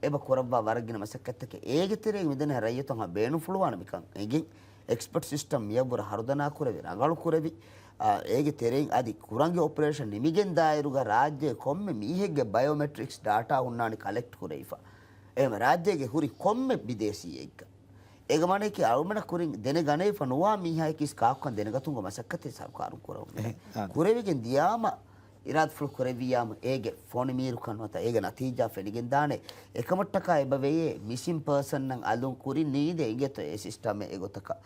އެބަ ކުރައްވާ ވަރަށް ގިނަ މަސައްކަތްތަކެއް. އޭގެ ތެރޭގަ މިދެން ރައްޔިތުން ހަމަ ބޭނުންފުޅުވާނެ މިކަން އެނގެން، އެކްސްޕަޓް ސިސްޓަމް މިޔަށްވުރެ ހަރުދަނާ ކުރެވި، ރަނގަޅު ކުރެވި، އާ، އޭގެ ތެރެއިން އަދި ކުރަނގި އޮޕަރޭޝަން ނިމިގެން ދާއިރުގަ ރާއްޖޭ ކޮންމެ މީހެއްގެ ބަޔޯމެޓްރިކްސް ޑާޓާ ހުންނާނެ ކަލެކްޓް ކުރެވިފަ. އެހެން ރާއްޖޭގެ ހުރި ކޮންމެ ބިދޭސީއެއްގަ އޭގެ މާނައަކީ އަޅުމެންނަށް ކުރިން ދެނެގަނެވިފަ ނުވާ މީހާއެކީސް ކާކުކަން ދެނެގަތުމުގެ މަސައްކަތެއް ސަރުކާރުން ކުރައްވަމުން. އެހެން، އާ. ކުރެވިގެން ދިޔާމަ، އިރާދަފުޅު ކުރެއްވިއްޔާމަ، އޭގެ ފޮނި މީރުކަން ނުވަތަ އޭގެ ނަތީޖާ ފެނިގެންދާނެ. އެކަމަށްޓަކާ އެބަ ވެޔޭ މިސިން ޕާސަންއަށް އަލުން ކުރިން ނީދޭ އިނގޭތޯ އެ ސިސްޓަމެއް އެގޮތަކަށް.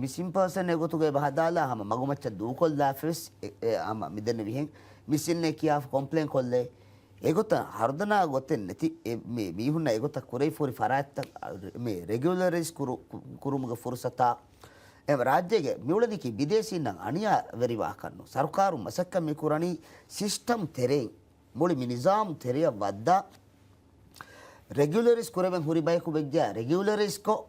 މިސިން ޕާސަން އެގޮތުގަ އެބަ ހަދާލާ ހަމަ މަގުމައްޗަށް ދޫކޮށްލާފަވެސް އެ، އެ، ހަމަ މިދެންނެވިހެން މިސިންއޭ ކިޔާފަ ކޮމްޕްލޭން ކޮށްލޭ. އެގޮތަށް ހަރުދަނާ ގޮތެއް ނެތި އެ، މި މީހުންނަށް އެގޮތަށް ކުރެވިފަ ހުރި ފަރާތްތައް، އަ، މި ރެގިއުލަރައިޒް ކުރު-، ކު-، ކުރުމުގެ ފުރުސަތާ. އެ ރާއްޖޭގެ މިއުޅެނީކީ ބިދޭސީންނަށް އަނިޔާވެރިވާކަށްނު. ސަރުކާރުން މަސައްކަތް މި ކުރަނީ ސިސްޓަމް ތެރެއިން، މުޅި މި ނިޒާމް ތެރެއަށް ވައްދާ، ރެގިއުލަރައިޒް ކުރެވެން ހުރި ބަޔަކު ވެއްޖެޔާ، ރެގިއުލަރައިޒްކޮށް،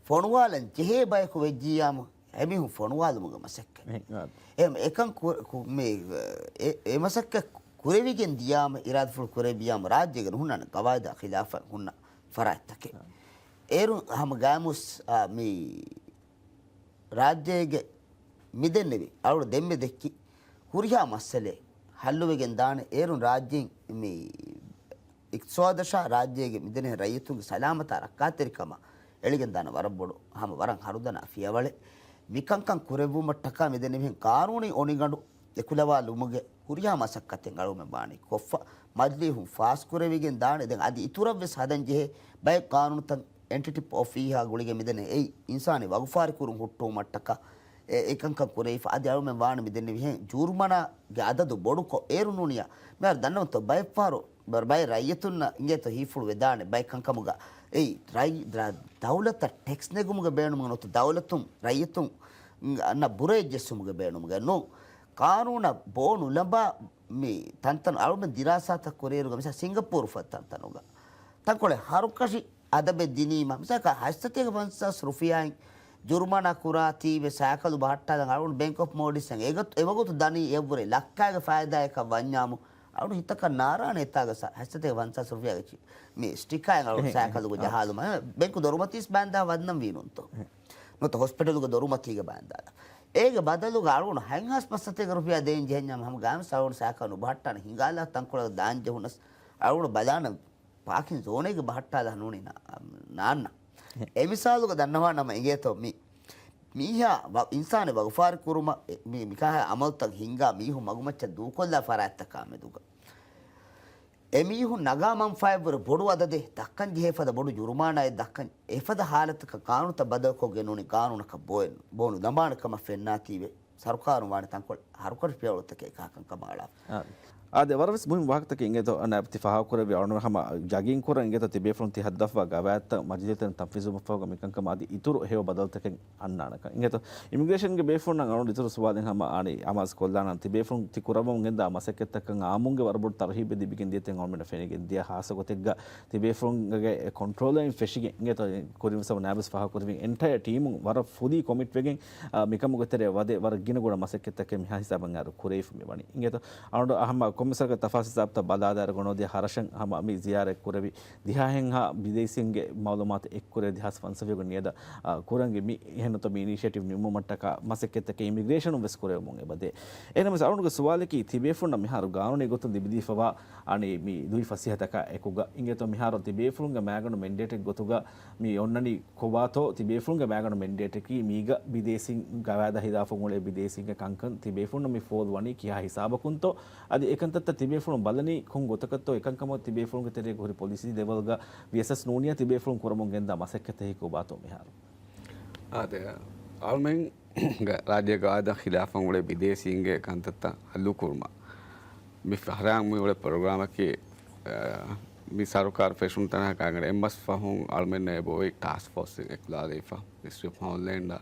ފޮނުވާލަން ޖެހޭ ބަޔަކު ވެއްޖިއްޔާމު، އެމީހުން ފޮނުވާލުމުގެ މަސައްކަތް. އެހެން، އާ. އެ، އެކަން ކު-، ކު-، މި، އެ، އެ މަސައްކަތް ކުރެވިގެން ދިޔާމަ، އިރާދަފުޅު ކުރެއްވިޔާމަ، ރާއްޖޭގެ ނުހުންނާނެ ގަވާއިދާ ޚިލާފަށް ހުންނަ ފަރާތްތަކެއް. އާ. އޭރު ހަމަ ގާމުސް، އާ، މި ރާއްޖޭގެ މިދެންނެވި އަޅު ދެންމެ ދެއްކި ހުރިހާ މައްސަލައެއް ހައްލުވެގެން ދާނެ. އޭރުން ރާއްޖެއިން މި އިޤްތިޞާދަށާ ރާއްޖޭގެ މިދެނެހެން ރައްޔިތުންގެ ސަލާމަތާ ރައްކާތެރިކަމާ އެޅިގެން ދާނެ ވަރަށް ބޮޑު ހަމަ ވަރަށް ހަރުދަނާ ފިޔަވަޅެއް. މިކަންކަން ކުރެއްވުމަށްޓަކާ މިދެނެވިހެން ޤާނޫނީ އޮނިގަނޑު އެކުލަވާލުމުގެ ހުރިހާ މަސައްކަތެއް އަޅުމެން ވާނީ ކޮށްފަ، މަޖިލީހުން ފާސްކުރެވިގެން ދާނެ. ދެން އަދި އިތުރަށްވެސް ހަދަން ޖެހޭ ބައެއް ޤާނޫނުތައް އެންޓިޓިޕް އޮފީހާ ގުޅިގެން މިދެނެ އެއީ އިންސާނީ ވަގުފާރި ކުރުން ހުއްޓުވުމަށްޓަކާ އެ، އެކަންކަން ކުރެވިފަ. އަދި އަޅުމެން ވާނެ މިދެންނެވިހެން ޖުރުމަނާގެ އަދަދު ބޮޑުކޮށް އޭރު ނޫނިޔާ މިހާރު ދަންނަވަންތޯ ބައެއްފަހަރު ބަ-، ބައެއް ރައްޔިތުންނަށް އިނގޭތޯ ހީފުޅު ވެދާނެ ބައެއް ކަންކަމުގަ އެއީ ރައް-، ދަ-، ދައުލަތަށް ޓެކްސް ނެގުމުގެ ބޭނުމުގަ ނުވަތަ ދައުލަތުން ރައްޔިތުން އަންނަ ބުރައެއް ޖެއްސުމުގެ ބޭނުމުގަ ނޫން. ޤާނޫނަށް ބޯ ނުލަނބާ މި ތަންތަން އަޅުމެން ދިރާސާތައް ކުރިއިރުގަ މިސާ ސިންގަޕޫރު ފަދަ ތަންތަނުގަ ތަންކޮޅެއް ހަރުކަށި އަދަބެއް ދިނީމަ، މިސާލަކަށް ހަތްސަތޭކަ ފަންސާސް ރުފިޔާއިން ޖުރުމާނާ ކުރާތީވެ ސައިކަލު ބަހައްޓާލަން އަޅުގަނޑު ބޭންކް އޮފް މޯލްޑިވްސްއަށް އެގޮތު، އެވަގުތު ދަނީ އެއަށްވުރެ ލައްކާގެ ފައިދާއަކަށް ވަންޏާމު، އަޅުގަނޑު ހިތަކަށް ނާރާނެ އެތާގަ ސަ-، ހަތްސަތޭކަ ފަންސާސް ރުފިޔާގެ ޗި-، މި ސްޓިކާއެއް އަޅުގަނޑު އެހެން، ސައިކަލުގަ އެހެން. ޖަހާލުމަށް. ބޭންކު ދޮރުމަތީސް ބާންދާ ވަންނަން ވީ ނޫންތޯ؟ އެހެން. ނުވަތަ ހޮސްޕިޓަލުގެ ދޮރުމަތީގަ ބާންދާލަ. އޭގެ ބަދަލުގަ އަޅުގަނޑު ހަތްހާސް ފަންސަތޭކަ ރުފިޔާ ދޭން ޖެހެންޏާމު ހަމަ ގާމިސް އަޅުގަނޑު ސައިކަލު ނުބަހައްޓާނެ ހިނގާލާ ތަންކޮޅަށް ދާން ޖެހުނަސް އަޅުގަނޑު ބަލާނަން ޕާކިން ޒޯނެއްގަ ބަހައްޓާލާ ނޫނީ ނާ-، ނާންނަ. އެ މިސާލުގަ ދަންނަވާނަމަ އިނގޭތޯ މި މީހާ ވަ-، އިންސާނެއް ވަގުފާރި ކުރުމަށް އެ-، މި-، މިކާހައި އަމަލުތައް ހިންގާ މީހުން މަގުމައްޗަށް ދޫކޮށްލާ ފަރާތްތަކާ މެދުގަ. އެ މީހުން ނަގާ މަންފާއެއްވުރެ ބޮޑު އަދަދެއް ދައްކަން ޖެހޭ ފަދަ ބޮޑު ޖުރުމާނާއެއް ދައްކަން އެފަދަ ހާލަތަކަށް ޤާނޫނުތައް ބަދަލުކޮށްގެން ނޫނީ ޤާނޫނަކަށް ބޯ-، ބޯ ނުލަނބާނެ ކަމަށް ފެންނާތީވެ. ސަރުކާރުން ވާނެ ތަންކޮޅެއް ހަރުކަށި ފިޔަވަޅުތަކެއް ކާކަން ކަމަށް އަޅާ. އާދެ، ވަރަށް ވެސް މުހިންމު ވާހަކަތަކެއް އިނގޭތޯ، އަންނަ ތި ފާހަގަކުރެއްވި އަޅުން ހަމަ ޔަގީން ކުރަން އިނގޭތޯ، ތިބޭފުޅުން ތި ހައްދަފަ ގަވާއިދުތައް މަޖިލީހުތެރެއިން ތަންފީޒުވުމަށްފަހުގަ މިކަންކަމަށް އަދި އިތުރު ހެޔޮ ބަދަލުތަކެއް އަންނާނެކަން. އިނގޭތޯ، އިމިގްރޭޝަންގެ ބޭފުޅުންނަށް އަޅުން އިތުރު ސުވާލެއް ހަމަ އާނީ އަމާޒް ކޮށްލާނަން، ތިބޭފުޅުން ތި ކުރައްވަމުން ގެންދާ މަސައްކަތްތަކަށް އާއްމުންގެ ވަރަށް ބޮޑު ތަރުހީބެއް ލިބިގެން ދިޔަ ހާއްސަ ގޮތެއްގަ ތިބޭފުޅުންގެ ކޮންޓްރޯލަށް ފެށިގެން އިނގޭތޯ، ކުރިން ވެސް ނާބެސް ފާހަގަކުރެވިން އެންޓަޔަ ޓީމުން ވަރަށް ފުލީ ކޮމިޓް ވެގެން، އާ، މިކަމުގެ ތެރޭ ވަދެ ވަރަށް ގިނަ ގުނަ މަސައްކަތްތަކެއް މިހާ ހިސާބަށް އައިރު ކުރެވިފަ މި ވަނީ. އިނގޭތޯ އަޅުގަނޑު ހަމަ ކޮންމެސް ވަރަކަށް ތަފާސް ހިސާބުތައް ބަލާލާއިރު ގޮނޯދިޔަ ހަރަށަށް ހަމަ މި ޒިޔާރަތް ކުރެވި ދިހަހެއްހާ ބިދޭސީންގެ މައުލޫމާތު އެއްކުރެވި ދެހާސް ފަންސަވީހުގެ ނިޔަދަށް، އާ، ކުރަންވީ މި އެހެންނުތޯ މި އިނިޝިއޭޓިވް ނިމުމަށްޓަކާ މަސައްކަތްތަކެއް އިމިގްރޭޝަނުން ވެސް ކުރެވެމުން އެބަދޭ. އެހެންނަމަވެސް އަޅުގަނޑުގެ ސުވާލަކީ ތިބޭފުޅުންނަށް މިހާރު ގާނޫނީ ގޮތުން ލިބިދީފަވާ އަނެއް މި ދުވި ފަސޭހަތަކާ އެކުގަ އިނގޭތޯ މިހާރު ތިބޭފުޅުންގެ މައިގަނޑު މެންޑޭޓެއް ގޮތުގަ މި އޮންނަނީ ކޮބާތޯ ތިބޭފުޅުންގެ މައިގަނޑު މެންޑޭޓަކީ މީގަ ބިދޭސީން ގަވާއިދާ ހިލާފަށް އުޅޭ ބިދޭސީންގެ ކަންކަން ތިބޭފުޅުން މި ފޯލުވަނީ ކިހާ ހިސާބަކުންތޯ؟ އަދި އެކަންތައްތައް ތިބޭފުޅުން ބަލަނީ ކޮން ގޮތަކަށްތޯ؟ އެކަންކަމަށް ތިބޭފުޅުންގެ ތެރޭގަ ހުރި ޕޮލިސީ ލެވެލްގަ ވިޔަސް ނޫނިޔާ ތިބޭފުޅުން ކުރަމުން ގެންދާ މަސައްކަތެއް ކޮބާތޯ މިހާރު؟ އާދެ، އަޅުމެން ގ-، ރާއްޖޭގަ ގަވާއިދާ ޚިލާފަށް އުޅޭ ބިދޭސީންގެ ކަންތައްތައް ހައްލު ކުރުމަށް މި ފަހަރާ މި އުޅޭ ޕްރޮގްރާމަކީ، އަ، މި ސަރުކާރު ފެށުނު ތަނަކަށް އަނގަން އެއްމަސް ފަހުން އަޅުމެންނަށް އެބައޮތް ޓާސްކް ފޯސްއެއް އެކުލާލައިފަ. މިނިސްޓްރީ އޮފް ހޯމްލޭންޑް،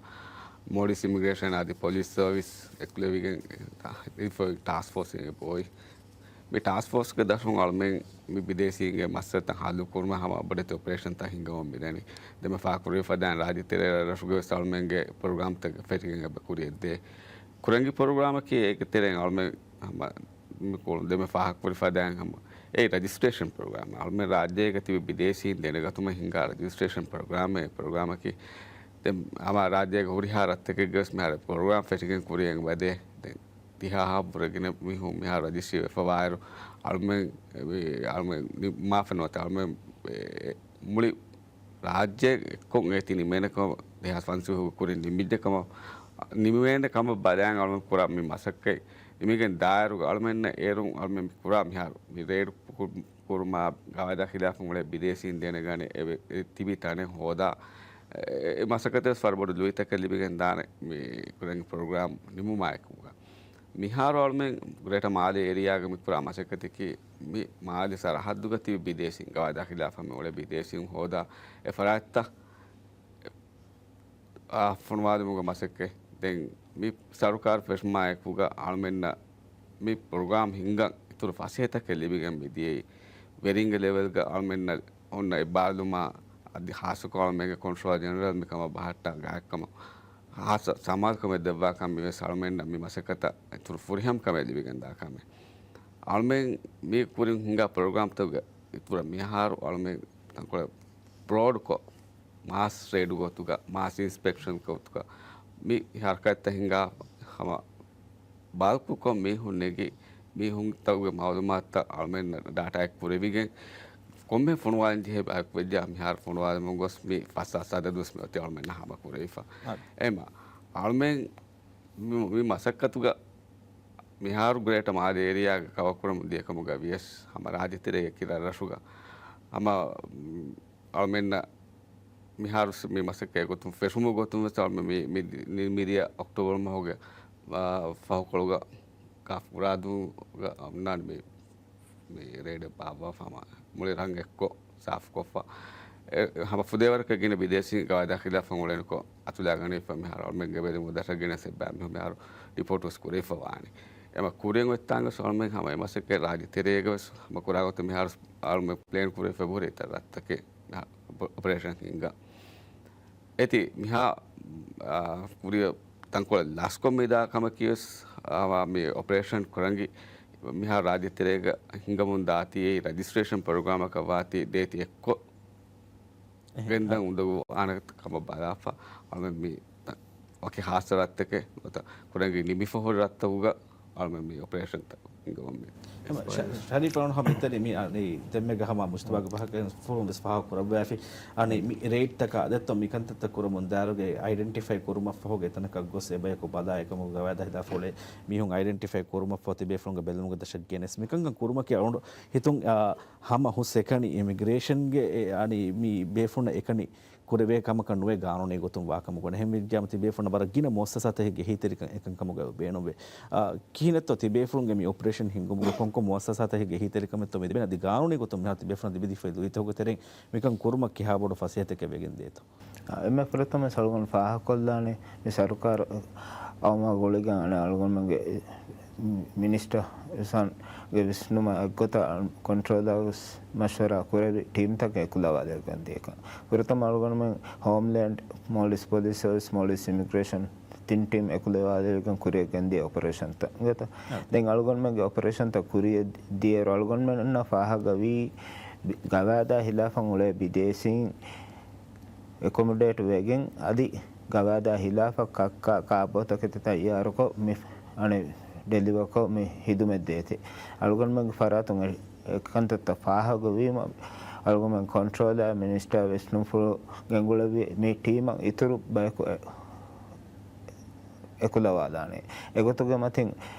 މޯލްޑިވްސް އިމިގްރޭޝަން އަދި ޕޮލިސް ސަރވިސް އެކުލެވިގެން ޓާސްކް ފޯސްއެއް އެބައޮތް. މި ޓާސްކް ފޯސްގެ ދަށުން އަޅުމެން މި ބިދޭސީންގެ މައްސަލަތައް ހައްލު ކުރުމަށް ހަމަ ބޮޑެތި އޮޕަރޭޝަންތައް ހިންގަމުން މިދަނީ. ދެންމެ ފާހަގަކުރެވި ފަދައިން ރާއްޖެ ތެރޭ ރަށްރަށުގަވެސް އަޅުމެންގެ ޕްރޮގްރާމްތައް ފެށިގެން އެބަ ކުރިއަށްދޭ. ކުރަންވީ ޕްރޮގްރާމަކީ އޭގެ ތެރެއިން އަޅުމެން ހަމަ މި ކޮޅުން ދެންމެ ފާހަގަކުރި ފަދައިން ހަމަ އެ ރަޖިސްޓްރޭޝަން ޕްރޮގްރާމް. އަޅުމެން ރާއްޖޭގަ ތިބި ބިދޭސީން ދެނެގަތުމަށް ހިންގާ ރަޖިސްޓްރޭޝަން ޕްރޮގްރާމެއް. ޕްރޮގްރާމަކީ ދެން ހަމަ ރާއްޖޭގެ ހުރިހާ ރަށްތަކެއްގަވެސް މިހާރު ޕްރޮގްރާމް ފެށިގެން ކުރިއަށް އެބަދޭ. ދެން ދިހަ ހައްވަރު ގިނަ މީހުން މިހާރު ރަޖިސްޓްރީ ވެފަވާއިރު، އަޅުމެން، އެ، އަޅުމެން ނި-، މާފެން ނުވަތަ އަޅުމެން، އެ، މުޅި ރާއްޖެ އެއްކޮށް އޭތި ނިމޭނެ ކަމަށް، ދެހާސް ފަންސަވީހުގެ ކުރިން ނިމިއްޖެ ކަމަށް، ނިމިވޭނެ ކަމަށް ބަލާން އަޅުމެން ކުރާ މި މަސައްކަތް ނިމިގެން ދާއިރުގަ އަޅުމެންނަށް އޭރުން އަޅުމެން މި ކުރާ މިހާރު މި ރެއިޑް ކު-، ކުރުމާ ގަވާއިދާ ޚިލާފަށް އުޅޭ ބިދޭސީން ދެނެގަނެ އެ، އެ ތިބި ތަނެއް ހޯދާ، އެ، އެ މަސައްކަތަށް ވެސް ވަރަށް ބޮޑު ލުއިތަކެއް ލިބިގެން ދާނެ މި ކުރަން ޕްރޮގްރާމް ނިމުމާއެކުގަ. މިހާރު އަޅުމެން ގްރޭޓަ މާލެ އޭރިއާގަ މި ކުރާ މަސައްކަތަކީ މި މާލެ ސަރަހައްދުގަ ތިބި ބިދޭސީން ގަވާއިދާ ޚިލާފަށް މި އުޅޭ ބިދޭސީން ހޯދާ އެ ފަރާތްތައް އާ، ފޮނުވާލުމުގެ މަސައްކަތް. ދެން މި ސަރުކާރު ފެށުމާއެކުގަ އަޅުމެންނަށް މި ޕްރޮގްރާމް ހިންގަން އިތުރު ފަސޭހަތަކެއް ލިބިގެން މިދިޔައީ ވެރިންގެ ލެވެލްގަ އަޅުމެންނަށް އޮންނަ އެއްބާރުލުމާ އަދި ހާއްސަކޮށް އަޅުމެންގެ ކޮންޓްރޯލަރ ޖެނެރަލް މިކަމަށް ބަހައްޓާ ގާތްކަމަށް ހާއްސަ ސަމާލުކަމެއް ދެއްވާކަން މިވެސް އަޅުމެންނަށް މި މަސައްކަތަށް އިތުރު ފުރިހަމަކަމެއް ލިބިގެންދާ ކަމެއް. އަޅުމެން މި ކުރިން ހިންގާ ޕްރޮގްރާމްތަކުގެ އިތުރަށް މިހާރު އަޅުމެން ތަންކޮޅެއް ބްރޯޑްކޮށް މާސް ރެއިޑު ގޮތުގަ، މާސް އިންސްޕެކްޝަން ގޮތުގަ މި ހަރަކާތްތައް ހިނގާ ހަމަ ބަލްކުކޮށް މީހުން ނެގި، މީހުންތަކުގެ މައުލޫމާތުތައް އަޅުމެންނަށް ޑާޓާއެއް ކުރެވިގެން، ކޮންމެ ފޮނުވާލަން ޖެހޭ ބަޔަކު ވެއްޖާ މިހާރު ފޮނުވާލަމުން ގޮސް މި ފަސް އަސާދަ ދުވަސް މި އޮތީ އަޅުމެންނަށް ހާމަ ކުރެވިފަ. އާ. އެމަ އަޅުމެން މި، މި މަސައްކަތުގަ މިހާރު ގްރޭޓަ މާލެ އޭރިއާގަ ކަވަރ ކުރަމުން ދިޔަ ކަމުގަ ވިޔަސް ހަމަ ރާއްޖެ ތެރޭގެ ކިރަށްރަށުގަ ހަމަ އަޅުމެންނަށް މިހާރު މި މަސައްކަތް ގޮތުން ފެށުމުގެ ގޮތުން ވެސް އަޅުމެން މި، މި، މި، މިދިޔަ އޮކްޓޯބަރު މަހުގެ، އާ، ފަހުކޮޅުގަ ކާފު ގުރާދޫގަ އޮންނާނެ މި، މި ރެއިޑެއް ބާއްވާފަ ހަމަ މުޅި ރަށް އެއްކޮށް ސާފުކޮށްފަ. އެ، ހަމަ ފުދޭވަރަކަށް ގިނަ ބިދޭސީން ގަވާއިދާ ޚިލާފަށް އުޅެނިކޮށް އަތުލާގަނެފަ މިހާރު އަޅުމެންގެ ވެރިން ދަށަށް ގެނެސް އެއްބައި މީހުން މިހާރު ޑިޕޯޓުވެސް ކުރެވިފަ ވާނެ. އެމަ ކުރިން އޮތްތާނގަސް އަޅުމެން ހަމަ އެ މަސައްކަތް ރާއްޖެ ތެރޭގަވެސް ހަމަ ކުރާ ގޮތަށް މިހާރު އަޅުމެން ޕްލޭން ކުރެވި ފެބްރުއަރީ ތައް ރަށްތަކެއް އޮޕަރޭޝަން ހިންގާ. އޭތި މިހާ، އާ، ކުރިއަށް ތަންކޮޅެއް ލަސްކޮށް މިދާ ކަމަކީވެސް، އާ، މި އޮޕަރޭޝަން ކުރަންވީ މިހާ ރާއްޖެ ތެރޭގަ ހިނގަމުން ދާތީ އެއީ ރަޖިސްޓްރޭޝަން ޕްރޮގްރާމަކަށް ވާތީ ދޭތި އެއްކޮށް އެހެން. ގެންދަން އުނދަގޫ ވާނެ ކަމަށް ބަލާފަ، އަޅުމެން މި ވަކި ހާއްސަ ރަށްތަކެއް ނުވަތަ ކުރަންވީ ނިމިފަ ހުރި ރަށްތަކުގަ އަޅުމެން މި އޮޕަރޭޝަންތައް ހިނގަމުން މި އެމަ، ޝަ-، ޝަރީފް އަޅުން ހަމަ އިތަރި މި، އަ، މި ދެންމެގަ ހަމަ މުޖްތަބާގެ ބަހަކަށް ފުރުން ވެސް ފާހަގަ ކުރައްވާފި. އަނެ މި ރެއިޑްތަކާ ދެއްތޯ މި ކަންތައްތައް ކުރަމުން ދާއިރުގައި އައިޑެންޓިފައި ކުރުމަށްފަހުގައި އެތަނަކަށް ގޮސް އެބަޔަކު ބަލާ އެކަމުގެ ގަވާއިދާ ހިލާފަށް އުޅޭ މީހުން އައިޑެންޓިފައި ކުރުމަށްފަހު ތިބޭފުޅުންގެ ބެލުމުގެ ދަށަށް ގެނެސް މިކަންކަން ކުރުމަކީ އަޅުގަނޑު ހިތުން، އާ، ހަމަ ހުސް އެކަނި އިމިގްރޭޝަންގެ އެ، އަނި މި ބޭފުޅުންނަށް އެކަނި ކުރެވޭ ކަމަކަށް ނުވޭ ގާނޫނީ ގޮތުން ވާކަމަށް ގޮނެ. އެހެންވެއްޖާމަ ތިބޭފުޅުންނަށް ވަރަށް ގިނަ މުއައްސަސާތަކެއްގެ އެހީތެރިކަން އެކަންކަމުގައި ބޭނުންވޭ. އާ، ކިހިނެއްތޯ ތިބޭފުޅުންގެ މި އޮޕަރޭޝަން ހިންގުމުގެ ކޮންކޮން މުއައްސަސާތަކެއްގެ އެހީތެރިކަމެއްތޯ މި ލިބޭނެ؟ އަދި ގާނޫނީ ގޮތުން މިހާރު ތިބޭފުޅުންނަށް ލިބިދީފައި ލުއިތަކުގެ ތެރެއިން މިކަން ކުރުމަށް ކިހާ ބޮޑު ފަސޭހަތަކެއް ވެގެން ދޭތޯ؟ އާ، އެންމެ ފުރަތަމަ އަޅުގަނޑު ފާހަގަކޮށްލާނެ މި ސަރުކާރު އައުމާ ގުޅިގެން އަޅުގަނޑުމެންގެ މިނިސްޓަރ އިހްސާންގެ ވިސްނުމާ އެއްގޮތަށް ކޮންޓްރޯލަރުވެސް މަޝްވަރާ ކުރެވި ޓީމްތަކެއް އެކުލަވާލެވިގެން ދިޔަކަން. ފުރަތަމަ އަޅުގަނޑުމެން ހޯމްލޭންޑް، މޯލްޑިވްސް ޕޮލިސް ސަރވިސް، މޯލްޑިވްސް އިމިގްރޭޝަން ތިން ޓީމް އެކުލަވާލެވިގެން ކުރިއަށް ގެންދިޔަ އޮޕަރޭޝަންތައް އިނގޭތޯ. އާ. ދެން އަޅުގަނޑުމެންގެ އޮޕަރޭޝަންތައް ކުރިއަށް ދިޔައިރު އަޅުގަނޑުމެންނަށް ފާހަގަވީ ބި-، ގަވާއިދާ ހިލާފަށް އުޅޭ ބިދޭސީން އެކޮމޮޑޭޓް ވެގެން އަދި ގަވާއިދާ ހިލާފަށް ކައްކާ ކާބޯތަކެތި ތައްޔާރުކޮށް މި އަނެއް ޑެލިވަކޮށް މި ހިދުމަތް ދޭތީ. އަޅުގަނޑުމެންގެ ފަރާތުން އެ-، އެކަންތައްތައް ފާހަގަވީމަ އަޅުގަނޑުމެން ކޮންޓްރޯލާ މިނިސްޓާ ވިސްނުންފުޅު ގެންގުޅެވި މި ޓީމަށް އިތުރު ބަޔަކު އެ-، އެކުލަވާލާނެ. އެގޮތުގެ މަތިން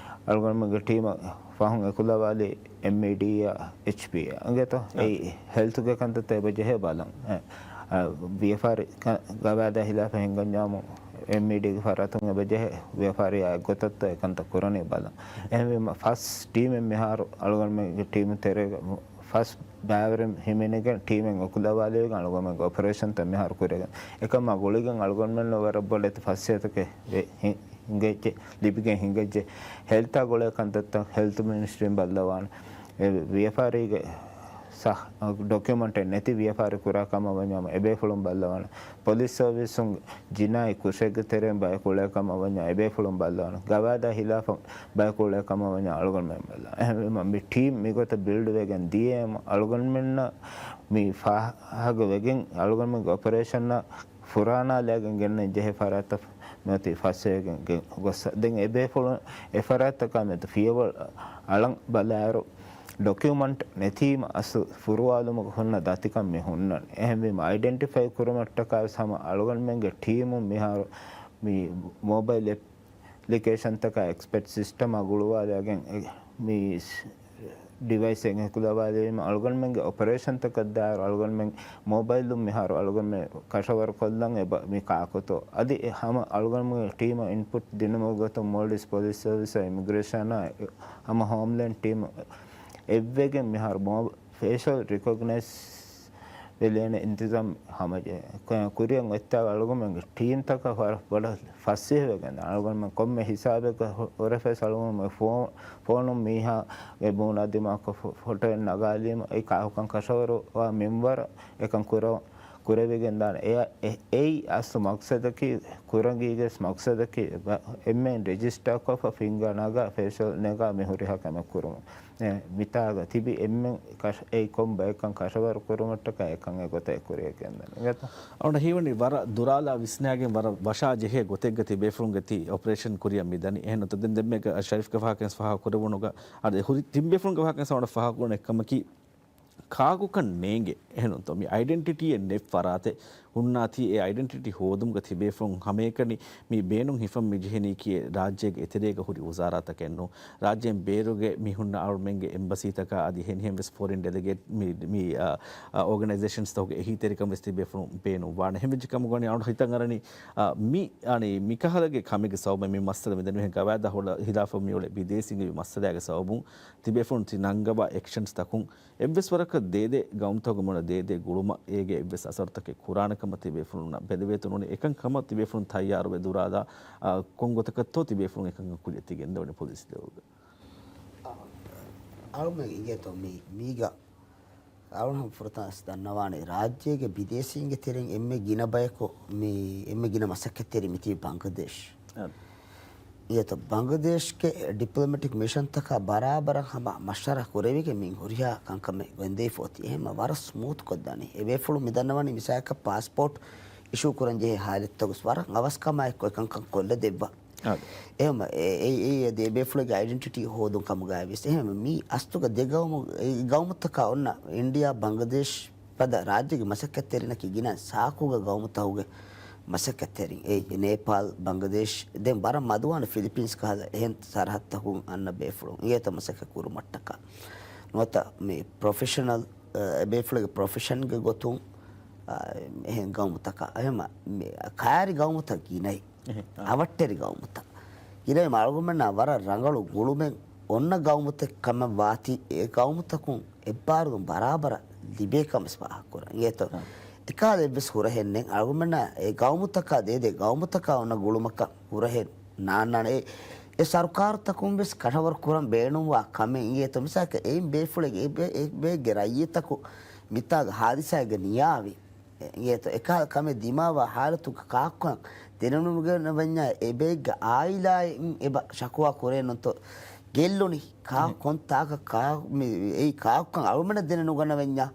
އަޅުގަނޑުމެންގެ ޓީމަށް ފަހުން އެކުލަވާލި އެމްއީޑީއާ އެޗްޕީއާ އިނގޭތޯ. އެއީ ހެލްތުގެ ކަންތައްތައް އެބަޖެހޭ ބަލަން. އެ، އަ، ވިޔަފާރި ކަ-، ގަވާއިދާ ހިލާފަށް ހިނގަންޏާމު އެމްއީޑީގެ ފަރާތުން އެބަޖެހޭ ވިޔަފާރިއާ އެއްގޮތަށްތޯ އެކަންތައް ކުރަނީ ބަލަން. އެހެންވީމަ ފަސް ޓީމެއް މިހާރު އަޅުގަނޑުމެންގެ ޓީމު ތެރޭގަ ފަސް ބައިވެރިން ހިމެނިގެން ޓީމެއް އެކުލަވާލެވިގެން އަޅުގަނޑުމެންގެ އޮޕަރޭޝަންތައް މިހާރު ކުރެގެން. އެކަމާ ގުޅިގެން އަޅުގަނޑުމެންނަށް ވަރަށް ބޮޑެތި ފައްސޭތަކެއް ވެ-، ހި-، ހިނގައްޖެ، ލިބިގެން ހިނގައްޖެ. ހެލްތާ ގުޅޭ ކަންތައްތައް ހެލްތު މިނިސްޓްރީން ބައްލަވާނެ. އެ ވިޔަފާރީގެ ސަ-، ޑޮކިއުމަންޓެއް ނެތި ވިޔަފާރި ކުރާ ކަމަށް ވަންޏާމު އެބޭފުޅުން ބައްލަވާނެ. ޕޮލިސް ސަރވިސުން ޖިނާއީ ކުށެއްގެ ތެރެއިން ބަޔަކު އުޅޭ ކަމަށް ވަންޏާ އެބޭފުޅުން ބައްލަވާނެ. ގަވާއިދާ ހިލާފަށް ބަޔަކު އުޅޭ ކަމަށް ވަންޏާ އަޅުގަނޑުމެން ބައްލަވާނެ. އެހެންވީމަ މި ޓީމް މިގޮތަށް ބިލްޑް ވެގެން ދިޔައިމަ އަޅުގަނޑުމެންނަށް މި ފާހަގަ ވެގެން އަޅުގަނޑުމެންގެ އޮޕަރޭޝަންއަށް ފުރާނާލައިގެން ގެންނަން ޖެހޭ ފަރާތަށް މިއޮތީ ފަސޭގެން ގެން ގޮސް. ދެން އެބޭފުޅުން އެ ފަރާތްތަކާ މެދު ފިޔަވަޅު އަޅަން ބަލާއިރު، ޑޮކިއުމަންޓް ނެތީމަ އަސްލު ފުރުވާލުމުގަ ހުންނަ ދަތިކަން މި ހުންނަނީ. އެހެންވީމަ އައިޑެންޓިފައި ކުރުމަށްޓަކާ ވެސް ހަމަ އަޅުގަނޑުމެންގެ ޓީމުން މިހާރު މި މޯބައިލް އެޕް އެޕްލިކޭޝަންތަކާ އެކްސްޕަޓް ސިސްޓަމާ ގުޅުވާލައިގެން އެ-، މި ޑިވައިސް އެއް ހެކުލަވާލެވީމަ އަޅުގަނޑުމެންގެ އޮޕަރޭޝަންތަކަށްދާއިރު އަޅުގަނޑުމެން މޯބައިލުން މިހާރު އަޅުގަނޑުމެން ކަށަވަރުކޮށްލަން އެބަ މި ކާކުތޯ. އަދި އެ ހަމަ އަޅުގަނޑުމެންގެ ޓީމަށް އިންޕުޓް ދިނުމުގެ ގޮތުން މޯލްޑިވްސް ޕޮލިސް ސަރވިސް، އިމިގްރޭޝަނާ ހަމަ ހޯމްލޭންޑް ޓީމް އެއްވެގެން މިހާރު މޯ-، ފޭޝަލް ރިކޮގްނައިޒް ވެލޭނެ އިންތިޒާމް ހަމަޖެހޭ. ކުރިއަށް އޮތްތާ އަޅުގަނޑުމެންގެ ޓީމްތަކަށް ވަރަށް ބޮޑަށް ފަސޭހަވެގެން އަޅުގަނޑުމެން ކޮންމެ ހިސާބެއްގަ ހު-، ހުރެފަސް އަޅުގަނޑުމެން ފޯ-، ފޯނުން މީހާގެ ބޫނާ ދިމާކޮށް ފޮ-، ފޮޓޯއެއް ނަގާލީމަ އެ ކާކުކަން ކަށަވަރުވާ މިންވަރަށް އެކަން ކުރަ-، ކުރެވިގެން ދާނެ. އެ-، އެ-، އެއީ އަސްލު މަގްސަދަކީ ކުރަން ގީގެސް މަގްސަދަކީ ބަ-، އެންމެން ރެޖިސްޓާކޮށްފަ ފިންގާ ނަގާ ފޭޝަލް ނެގާ މި ހުރިހާ ކަމެއް ކުރުމުން. އެ، މިތާގަ ތިބި އެންމެން ކަށ-، އެއީ ކޮން ބަޔަކަށް ކަށަވަރު ކުރުމަށްޓަކާ އެކަން އެ ގޮތަށް ކުރިއަށް ގެންދަނީ. އިނގޭތަ؟ އަޅުގަނޑަށް ހީވަނީ ވަރަށް ދުރާލާ ވިސްނާގެން ވަރަށް ވަށާ ޖެހޭ ގޮތެއްގަ ތިބޭފުޅުންގެ ތި އޮޕަރޭޝަން ކުރިއަށް މިދަނީ. އެހެން ނުތަ ދެން ދެންމެ ޝަރީފްގެ ފަހަކަން ފަހަ ކުރެވުނުގަ އަދި ހުރި ތިން ބޭފުޅުންގެ ފަހަކަން ސަވަނަ ފަހަ ކުރަން އެއްކަމަކީ ކާކުކަން ނޭނގެ. އެހެންނުންތޯ މި އައިޑެންޓިޓީއެއް ނެތް ފަރާތެއް ހުންނާތީ، އެ އައިޑެންޓިޓީ ހޯދުމުގަ ތިބޭފުޅުން ހަމައެކަނި މި ބޭނުން ހިފަން މި ޖެހެނީކީ ރާއްޖޭގެ އެތެރޭގަ ހުރި ވުޒާރާތަކެއްނު. ރާއްޖޭން ބޭރުގެ މި ހުންނަ އަޅުމެންގެ އެމްބަސީތަކާ އަދި ހެނިހެން ވެސް ފޮރިން ޑެލެގޭޓް މި، މި، އާ، އާ، އޯގަނައިޒޭޝަންސްތަކުގެ އެހީތެރިކަން ވެސް ތިބޭފުޅުން ބޭނުންވާނެ. ހެންވެއްޖެ ކަމުގަ ވަނީ އަޅު ހިތަށް އަރަނީ، އާ، މި، އަނީ، މިކަހަލަގެ ކަމެއްގެ ސަބަބުން މި މައްސަލަ މިދަނީ ގަވާއިދާ ހިލާ-، ހިލާފަށް މިއުޅޭ ބިދޭސީންގެ މި މައްސަލައިގެ ސަބަބުން ތިބޭފުޅުން ތި ނަންގަވާ އެކްޝަންސް ތަކުން އެއްވެސް ވަރަކަށް ދޭދޭ ގައުމުތަކުގެ މޫނަށް ދޭދޭ ގުޅުމަށް އޭގެ އެއްވެސް އަސަރުތަކެއް ކުރާނެ ކަމަށް ތިބޭފުޅުންނަށް ބެލެވޭތޯ ނޫނީ އެކަން ކަމަށް ތިބޭފުޅުން ތައްޔާރުވެ ދުރާލާ، އާ، ކޮން ގޮތަކަށްތޯ ތިބޭފުޅުން އެކަންކަން ކުރިއަށް ތި ގެންދަވަނީ ޕޮލިސް ލެވެލްގަ؟ އަޅުމެން އިނގޭތޯ މީ، މީގަ އަޅުގަނޑު ފުރަތަމަ ދަންނަވާނެ ރާއްޖޭގެ ބިދޭސީންގެ ތެރެއިން އެންމެ ގިނަ ބަޔަކު މި، އެންމެ ގިނަ މަސައްކަތްތެރި މިތިބީ ބަނގްލަދޭޝް. އާ. އިނގޭތޯ ބަނގްލަދޭޝްގެ ޑިޕްލޮމެޓިކް މިޝަންތަކާ ބަރާބަރަށް ހަމަ މަޝްވަރާ ކުރެވިގެން މި ހުރިހާ ކަންކަމެއް ގެންދެވިފަ އޮތީ. އެހެންމަ ވަރަށް ސްމޫތު ކޮށްދާނީ. އެބޭފުޅުން މި ދަންނަވަނީ މިސާލަކަށް ޕާސްޕޯޓް އިޝޫ ކުރަން ޖެހޭ ހާލަތްތައް ވެސް ވަރަށް އަވަސްކަމާއެކު އެކަންކަން ކޮށްލަ ދެއްވާ. އާ. އެހެންމަ އެ-، އެ-، އެ-، އެ ދެ ބޭފުޅެއްގެ އައިޑެންޓިޓީ ހޯދުން ކަމުގައި ވެސް. އެހެންމަ މީ އަސްލުގަ ދެ ގައުމު، އެ ގައުމުތަކާ އޮންނަ އިންޑިއާ، ބަނގްލަދޭޝް ފަދަ ރާއްޖޭގެ މަސައްކަތްތެރިންނަކީ ގިނަ ސާކުގެ ގައުމުތަކުގެ މަސައްކަތްތެރިން. އެ ނޭޕާލް، ބަނގްލަދޭޝް، ދެން ވަރަށް މަދުވާނެ ފިލިޕީންސް ކަހަލަ އެހެން ސަރަހައްދުތަކުން އަންނަ ބޭފުޅުން އިނގޭތަ މަސައްކަތް ކުރުމަށްޓަކާ. ނުވަތަ މި ޕްރޮފެޝަނަލް، އެ ބޭފުޅެއްގެ ޕްރޮފެޝަންގެ ގޮތުން، އާ، އެހެން ގައުމުތަކާ. އެހެންމަ މި ކައިރި ގައުމުތައް ގިނައި. އެހެން، އާ. އަވަށްޓެރި ގައުމުތައް. ގިނައި އަޅުގަނޑުމެންނާ ވަރަށް ރަނގަޅު ގުޅުމެއް އޮންނަ ގައުމުތައް ކަމަށް ވާތީ، އެ ގައުމުތަކުން އެއްބާރުލުން ބަރާބަރަށް ލިބޭ ކަމަށް ފާހަގަކުރަން. އިނގޭތޯ؟ އާ. އެކަހަލަ އެއްވެސް ހުރަހެއް ނެތް. އަޅުގަނޑުމެންނާ އެ ގައުމުތަކާ ދޭދޭ ގައުމުތަކާ އޮންނަ ގުޅުމަކަށް ހުރަހެއް ނާންނާނެ. އެ، އެ ސަރުކާރުތަކުން ވެސް ކަށަވަރު ކުރަން ބޭނުންވާ ކަމެއް. އިނގޭތޯ؟ މިސާލަކަށް އެއިން ބޭފުޅެއްގެ، އެ ބޭ-، އެ ބޭގެ ރައްޔިތަކު މިތާގަ ހާދިސާއެއްގަ ނިޔާވި. އެ، އިނގޭތޯ؟ އެކަހަލަ ކަމެއް ދިމާވާ ހާލަތުގަ ކާކުކަން ދެނެނުގަންނަވަންޏާ އެބައެއްގެ އާއިލާއިން އެބަ ޝަކުވާ ކުރޭނުންތޯ ގެއްލުނީ؟ ކާ ކޮން ތާކަށް ކާ މި އެއީ ކާކުކަން އަޅުމެނަށް ދެނެނުގަންނަވަންޏާ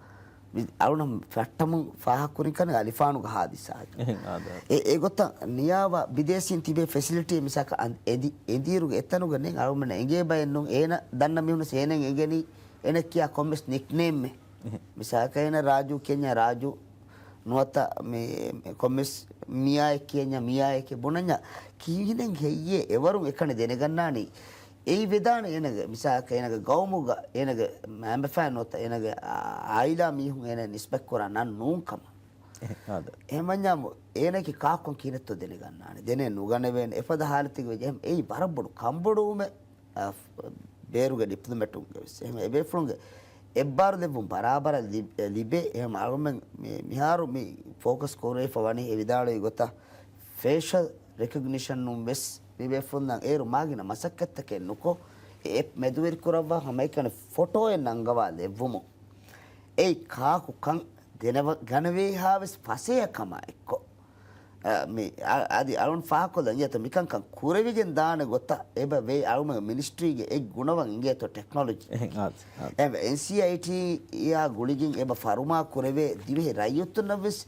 މި އަޅުނަށް ފައްޓަމުން ފާހަގަކުރިން ކަން އަލިފާނުގެ ހާދިސާއެއް. އެހެން އާދަ. އެ، އެގޮތަށް ނިޔާވާ ބިދޭސީން ތިބޭ ފެސިލިޓީ މިސާކަށް އަން-، އެދި-، އެދިއިރުގެ އެތަނުގަ ނެތް އަޅުމެނަށް އެނގޭ ބައެއް ނޫން. އޭނަ ދަންނަ މީހުނަސް އޭނަ އެނގެނީ އޭނަ ކިޔާ ކޮންމެސް ނިކްނޭމެއް. އެހެން. މިސާކަށް އޭނަ ރާޖޫ ކިޔަންޏާ ރާޖޫ ނުވަތަ މި ކޮންމެސް މިޔާއެއް ކިޔަންޏާ މިޔާއެކޭ ބުނަންޏާ ކިހިނެއް ހެއްޔޭ އެވަރުން އެކަނި ދެނެގަންނާނީ؟ އެއީ ވެދާނެ އޭނަގެ މިސާކަށް އޭނަގެ ގައުމުގަ އޭނަގެ މައިންބަފައިން ނުވަތަ އޭނަގެ އާ، އާއިލާ މީހުން އޭނަ ނިސްބަތްކުރާ ނަން ނޫން ކަމަށް. އެހެން އާދަ. އެހެންވަންޏާމު އޭނައަކީ ކާކުން ކިހިނެއްތޯ ދެނެގަންނާނެ. ދެނެ ނުގަނެވޭނެ. އެފަދަ ހާލަތެއްގެ ވެއްޖެ. އެހެން އެއީ ވަރަށް ބޮޑު ކަންބޮޑުވުމެއް، އާ، ފް-، ބޭރުގެ ޑިޕްލޮމެޓުންގެ ވެސް. އެހެން އެބޭފުޅުންގެ އެއްބާރުލެއްވުން ބަރާބަރަށް ލި-، ލިބޭ. އެހެން އަޅުމެން މި-، މިހާރު މި ފޯކަސް ކުރެވިފަ ވަނީ އެ ވިދާޅުވި ގޮތަށް ފޭޝަލް ރެކޮގްނިޝަނުން ވެސް މި ބޭފުޅުންނަށް އޭރު މާގިނަ މަސައްކަތްތަކެއް ނުކޮށް، އެ އެޕް މެދުވެރިކުރައްވާ ހަމައެކަނި ފޮޓޯއެއް ނަންގަވާލެއްވުމުން. އެއީ ކާކު ކަން ދެނެވަ-، ގަނެވޭހާވެސް ފަސޭހަ ކަމާ އެއްކޮށް، އަ، މި، އަ، އަދި އަޅުން ފާހަގަކޮށްލަން އިނގޭތޯ މިކަންކަން ކުރެވިގެން ދާނެ ގޮތަށް އެބަ ވޭ އަޅުމެން މިނިސްޓްރީގެ އެއް ގުނަވަން އިނގޭތޯ ޓެކްނޮލޮޖީ. އެހެން، އާދެ، އާދެ. އެ، އެންސީއައިޓީއާ ގުޅިގެން އެބަ ފަރުމާ ކުރެވޭ ދިވެހި ރައްޔިތުންނަށް ވެސް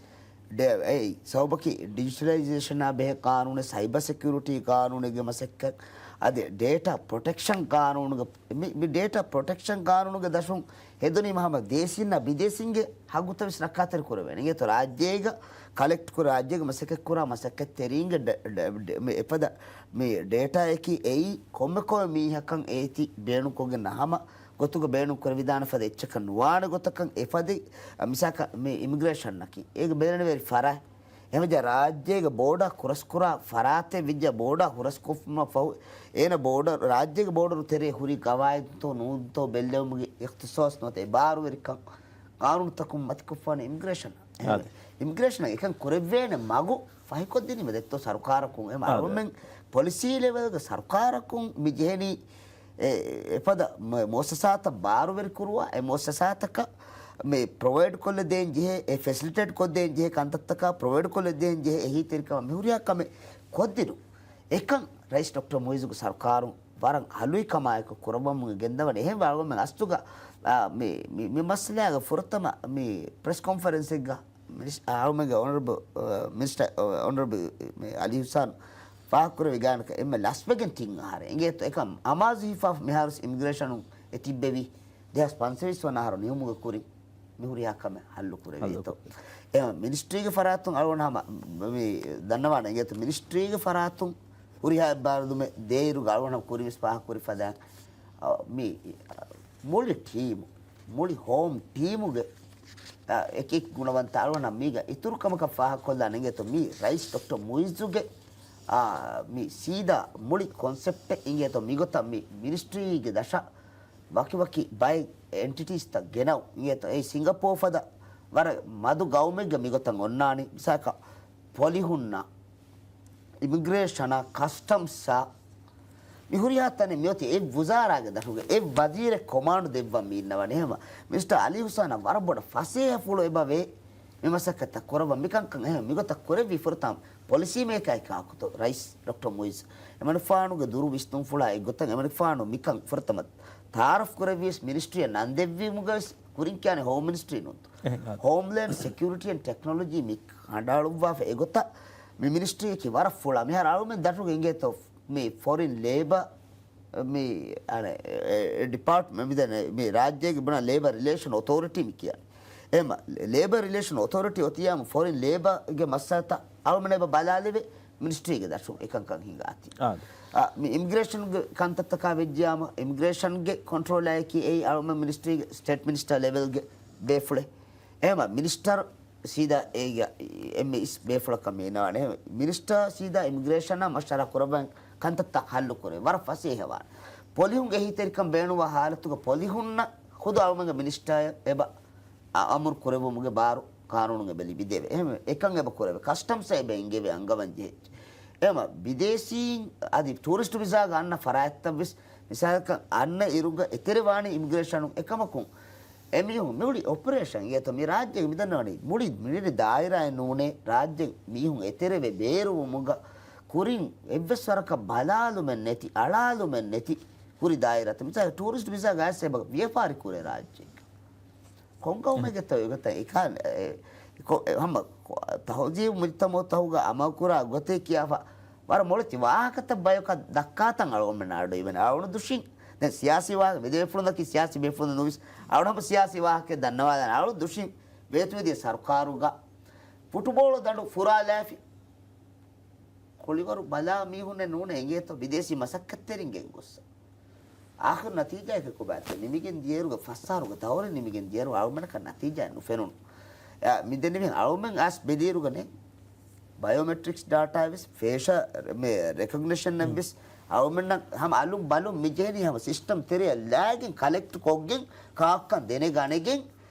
ޑޭ-، އެއީ، ސަބަބަކީ ޑިޖިޓަލައިޒޭޝަނާ ބެހޭ ޤާނޫނެއް، ސައިބަ ސެކިއުރިޓީ ޤާނޫނެއްގެ މަސައްކަތް، އަދި ޑޭޓާ ޕްރޮޓެކްޝަން ޤާނޫނުގެ، މި، މި ޑޭޓާ ޕްރޮޓެކްޝަން ޤާނޫނުގެ ދަށުން ހެދުނީމަ ހަމަ ދޭސީންނާ ބިދޭސީންގެ ހައްގުތައް ވެސް ރައްކާތެރި ކުރެވޭނެ. އިނގޭތޯ ރާއްޖޭގަ ކަލެކްޓް ކުރާ، ރާއްޖޭގަ މަސައްކަތް ކުރާ މަސައްކަތްތެރީންގެ ޑ-، ޑ-، ޑ-، މި އެފަދަ މި ޑޭޓާއަކީ އެއީ ކޮންމެ ކޮންމެ މީހަކަށް އޭތި ބޭނުންކޮށްގެން ހަމަ ގޮތުގަ ބޭނުން ކުރެވިދާނެ ފަދަ އެއްޗަކަށް ނުވާނެ ގޮތަކަށް އެފަދަ، މިސާކަށް މި އިމިގްރޭޝަންއަކީ އޭގެ ބޭނުންވެރި ފަރާތް. އެހެންވެއްޖެ ރާއްޖޭގެ ބޯޑާ ހުރަސްކުރާ ފަރާތެއް ވެއްޖެ ބޯޑާ ހުރަސްކޮށްފުމަށް ފަހު، އޭނަ ބޯޑަރު، ރާއްޖޭގެ ބޯޑަރު ތެރޭ ހުރި ގަވާއިދުތޯ ނޫންތޯ ބެއްލެވުމުގެ އިޚްތިޞާޞް ނުވަތަ އެ ބާރުވެރިކަން ޤާނޫނުތަކުން މަތިކޮށްފާނެ އިމިގްރޭޝަން. އާދެ. އިމިގްރޭޝަނަށް އެކަން ކުރެއްވޭނެ މަގު ފަހިކޮށްދިނީމަ ދެއްތޯ ސަރުކާރަކުން. އެހެން އާދެ. އަޅުމެން ޕޮލިސީ ލެވެލްގެ ސަރުކާރަކުން މި ޖެހެނީ އެ، އެފަދަ މު-، މުއައްސަސާތައް ބާރުވެރިކުރުވާ، އެ މުއައްސަސާތަކަށް މި ޕްރޮވައިޑް ކޮށްލަދޭން ޖެހޭ، އެ ފެސިލިޓޭޓް ކޮށްދޭން ޖެހޭ ކަންތައްތަކާ ޕްރޮވައިޑް ކޮށްލަދޭން ޖެހޭ އެހީތެރިކަމަށް މިހުރިހާ ކަމެއް ކޮށްދިނުން. އެކަން ރައީސް ޑޮކްޓަރ މުއިއްޒުގެ ސަރުކާރުން ވަރަށް ހަލުވި ކަމާއެކު ކުރައްވަމުން ގެންދަވަނީ. އެހެންވެ އަޅުގަނޑުމެން އަސްލުގަ، އާ، މި، މި، މި މައްސަލާގެ ފުރަތަމަ މި ޕްރެސް ކޮންފަރެންސެއްގަ މިނިސް-، އަޅުމެންގެ އޮނަރަބަލް، އާ، މިނިސްޓަރ، އާ، އޮނަރަބަލް، މި އަލީ ހުސާން ފާހަގަކުރެވި ގާނަކަށް އެންމެ ލަސްވެގެން ތިން އަހަރެއް އިނގޭތޯ އެކަން އަމާޒު ހިފާފަ މިހާރު ވެސް އިމިގްރޭޝަނުން އެ ތިއްބެވި ދެހާސް ޕަންސަވީސް ވަނަ އަހަރު ނިމުމުގެ ކުރިން މި ހުރިހާ ކަމެއް ހައްލު ކުރެވޭތޯ. ހައްލު ކުރެވޭ. އެ މިނިސްޓްރީގެ ފަރާތުން އަޅުގަނޑު ހަމަ މި ދަންނަވާނެ އިނގޭތޯ މިނިސްޓްރީގެ ފަރާތުން ހުރިހާ އެއްބާރުލުމެއް ދޭއިރުގަ އަޅުގަނޑު ކުރިން ވެސް ފާހަގަކުރި ފަދައިން، އަ، މި، އަ، މުޅި ޓީމު، މުޅި ހޯމް ޓީމުގެ، އަ، އެކި އެކި ގުނަވަންތައް އަޅުގަނޑަށް މީގަ އިތުރު ކަމަކަށް ފާހަގަކޮށްލާނެ އިނގޭތޯ މީ ރައީސް ޑޮކްޓަރ މުއިއްޒުގެ، އާ، މި ސީދާ މުޅި ކޮންސެޕްޓެއް އިނގޭތޯ މިގޮތަށް މި މިނިސްޓްރީގެ ދަށަށް ވަކިވަކި ބައެއް އެންޓިޓީސްތައް ގެނައު އިނގޭތޯ އެ ސިންގަޕޯ ފަދަ ވަރަށް މަދު ގައުމެއްގަ މިގޮތަށް އޮންނާނީ މިސާލަކަށް ޕޮލިހުންނަށް އިމިގްރޭޝަނާ، ކަސްޓަމްސްއާ، މި ހުރިހާ ތަނެއް މިއޮތީ އެއް ވުޒާރާގެ ދަށުގެ އެއް ވަޒީރެއް ކޮމާންޑު ދެއްވަން މި އިންނަވަނީ. އެހެންވެ، މިނިސްޓަރ އަލީ ހުސާނަށް ވަރަށް ބޮޑަށް ފަސޭހަފުޅު އެބަ ވޭ މި މަސައްކަތްތައް ކުރައްވަން. މިކަންކަން އެހެން މިގޮތަށް ކުރެއްވީ ފުރަތަމަ ޕޮލިސީ މޭކާއެއް ކާކުތޯ؟ ރައީސް ޑޮކްޓަރ މުއިއްޒު. އެމަނިކުފާނުގެ ދުރު ވިސްނުންފުޅާ އެއްގޮތަށް އެމަނިކުފާނު މިކަން ފުރަތަމަ ތައާރަފް ކުރެއްވިޔަސް މިނިސްޓްރީއަށް ނަން ދެއްވީމުގަވެސް ކުރިން ކިޔާނެ ހޯމް މިނިސްޓްރީ ނޫންތޯ؟ އެހެން އާދެ. ހޯމްލޭންޑް ސެކިއުރިޓީ އެންޑް ޓެކްނޮލޮޖީ މި ކަނޑައަޅުއްވާފަ އެގޮތަށް މި މިނިސްޓްރީއަކީ ވަރަށް ފުޅާ. މިހާރު އަޅުމެން ދަށުގަ އިނގޭތޯ މި ފޮރިން ލޭބަ، މި އަނެއް، އެ، އެ، ޑިޕާޓްމަ-، މި ދެން މި ރާއްޖޭގެ ބުނާ ލޭބަ ރިލޭޝަން އޮތޯރިޓީ މި ކިޔާނެ. އެމަ، ލޭބަ ރިލޭޝަން އޮތޯރިޓީ އޮތިޔާމު ފޮރިން ލޭބަގެ މައްސަލަތައް އަޅުމެން އެބަ ބަލާލެވޭ މިނިސްޓްރީގެ ދަށުން އެކަންކަން ހިނގާތީ. އާދެ. އަ، މި އިމިގްރޭޝަންގެ ކަންތައްތަކާ ވެއްޖިޔާމަ، އިމިގްރޭޝަންގެ ކޮންޓްރޯލާއެކީ އެއީ އަޅުމެން މިނިސްޓްރީގެ ސްޓޭޓް މިނިސްޓަރ ލެވެލްގެ ބޭފުޅެއް. އެހެމަ މިނިސްޓަރ ސީދާ އޭގެ އެންމެ އިސް ބޭފުޅަކަށް މި އިންނަވާނެ. މިނިސްޓަރ ސީދާ އިމިގްރޭޝަނާ މަޝްވަރާ ކުރައްވަން ކަންތައްތައް ހައްލު ކުރޭ. ވަރަށް ފަސޭހަވާނެ. ޕޮލިހުންގެ އެހީތެރިކަން ބޭނުންވާ ހާލަތުގަ ޕޮލިހުންނަށް ޚުދު އަޅުމެންގެ މިނިސްޓަރ އެބަ އަ-، އަމުރު ކުރެއްވުމުގެ ބާރު ޤާނޫނުން އެބަ ލިބިދެވޭ. އެހެން އެކަން އެބަ ކުރެވޭ. ކަސްޓަމްސް އެބަ އެންގެވޭ އަންގަވަން ޖެހޭ. އެހެމަ ބިދޭސީން އަދި ޓޫރިސްޓް ވިސާގަ އަންނަ ފަރާތްތައް ވެސް މިސާލަކަށް އަންނަ އިރުގަ އެތެރެވާނީ އިމިގްރޭޝަނުން. އެކަމަކުން އެމީހުން މި އުޅި އޮޕަރޭޝަން އިއްޔަތޯ މި ރާއްޖޭގެ މިދަންނަވަނީ މުޅި މިނިރި ދާއިރާއެއް ނޫނޭ، ރާއްޖެ މީހުން އެތެރެވެ ބޭރުވުމުގަ ކުރިން އެއްވެސް ވަރަކަށް ބަލާލުމެއް ނެތި، އަޅާލުމެއް ނެތި ކުރި ދާއިރާތައް. މިސާލަށް ޓޫރިސްޓް ވިސާގަ އައިސް އެބަ ވިޔަފާރި ކުރޭ ރާއްޖޭގަ. ކޮން ގައުމެއްގެތޯ އެގޮތަށް އެކާ-، އެ، ކޮ-، އެ، ހަމަ ކޮ-، ތަހުޒީބު މުޖްތަމައުތަކުގަ އަމަލުކުރާ ގޮތެއް ކިޔާފަ ވަރަށް މޮޅެތި ވާހަކަތައް ބަޔަކަށް ދައްކާތަން އަޅުގަނޑުމެން އަޑު އިވެން. އަޅުގަނޑު ދުށިން ދެން ސިޔާސީ ވާހަކަ މިދެވޭފުޅުންނަކީ ސިޔާސީ ބޭފުޅުން ނުވިސް އަޅުގަނޑު ހަމަ ސިޔާސީ ވާހަކަ ދަންނަވާލާނެ. އަޅުގަނޑު ދުށިން ވޭތުވެދިޔަ ސަރުކާރުގަ ފުޓުބޯޅަ ދަނޑު ފުރާލާފި ކުޅިވަރު ބަލާ މީހުންނެއް ނޫނޭ އިނގޭތޯ ބިދޭސީ މަސައްކަތްތެރިން ގެންގޮއްސަ. އާޚިރު ނަތީޖާއަކީ ކޮބާތޯ؟ ނިމިގެން ދިޔައިރުގަ ފަސް އަހަރުގެ ދައުރެއް ނިމިގެން ދިޔައިރު އަޅުގަނޑަކަށް ނަތީޖާއެއް ނުފެނުނު. އެ، މި ދެންނެވިހެން އަޅުމެން އަސް ބެލިއިރުގަނެ ބަޔޯމެޓްރިކްސް ޑާޓާ ވެސް ފޭޝަލް މެ ރެކޮގްނިޝަން ވެސް އަޅުމެންނަށް ހަމަ އަލުން ބަލުން މި ޖެހެނީ ހަމަ ސިސްޓަމް ތެރެއަށް ލާގެން ކަލެކްޓް ކޮށްގެން ކާކުކަން ދެނެގަނެގެން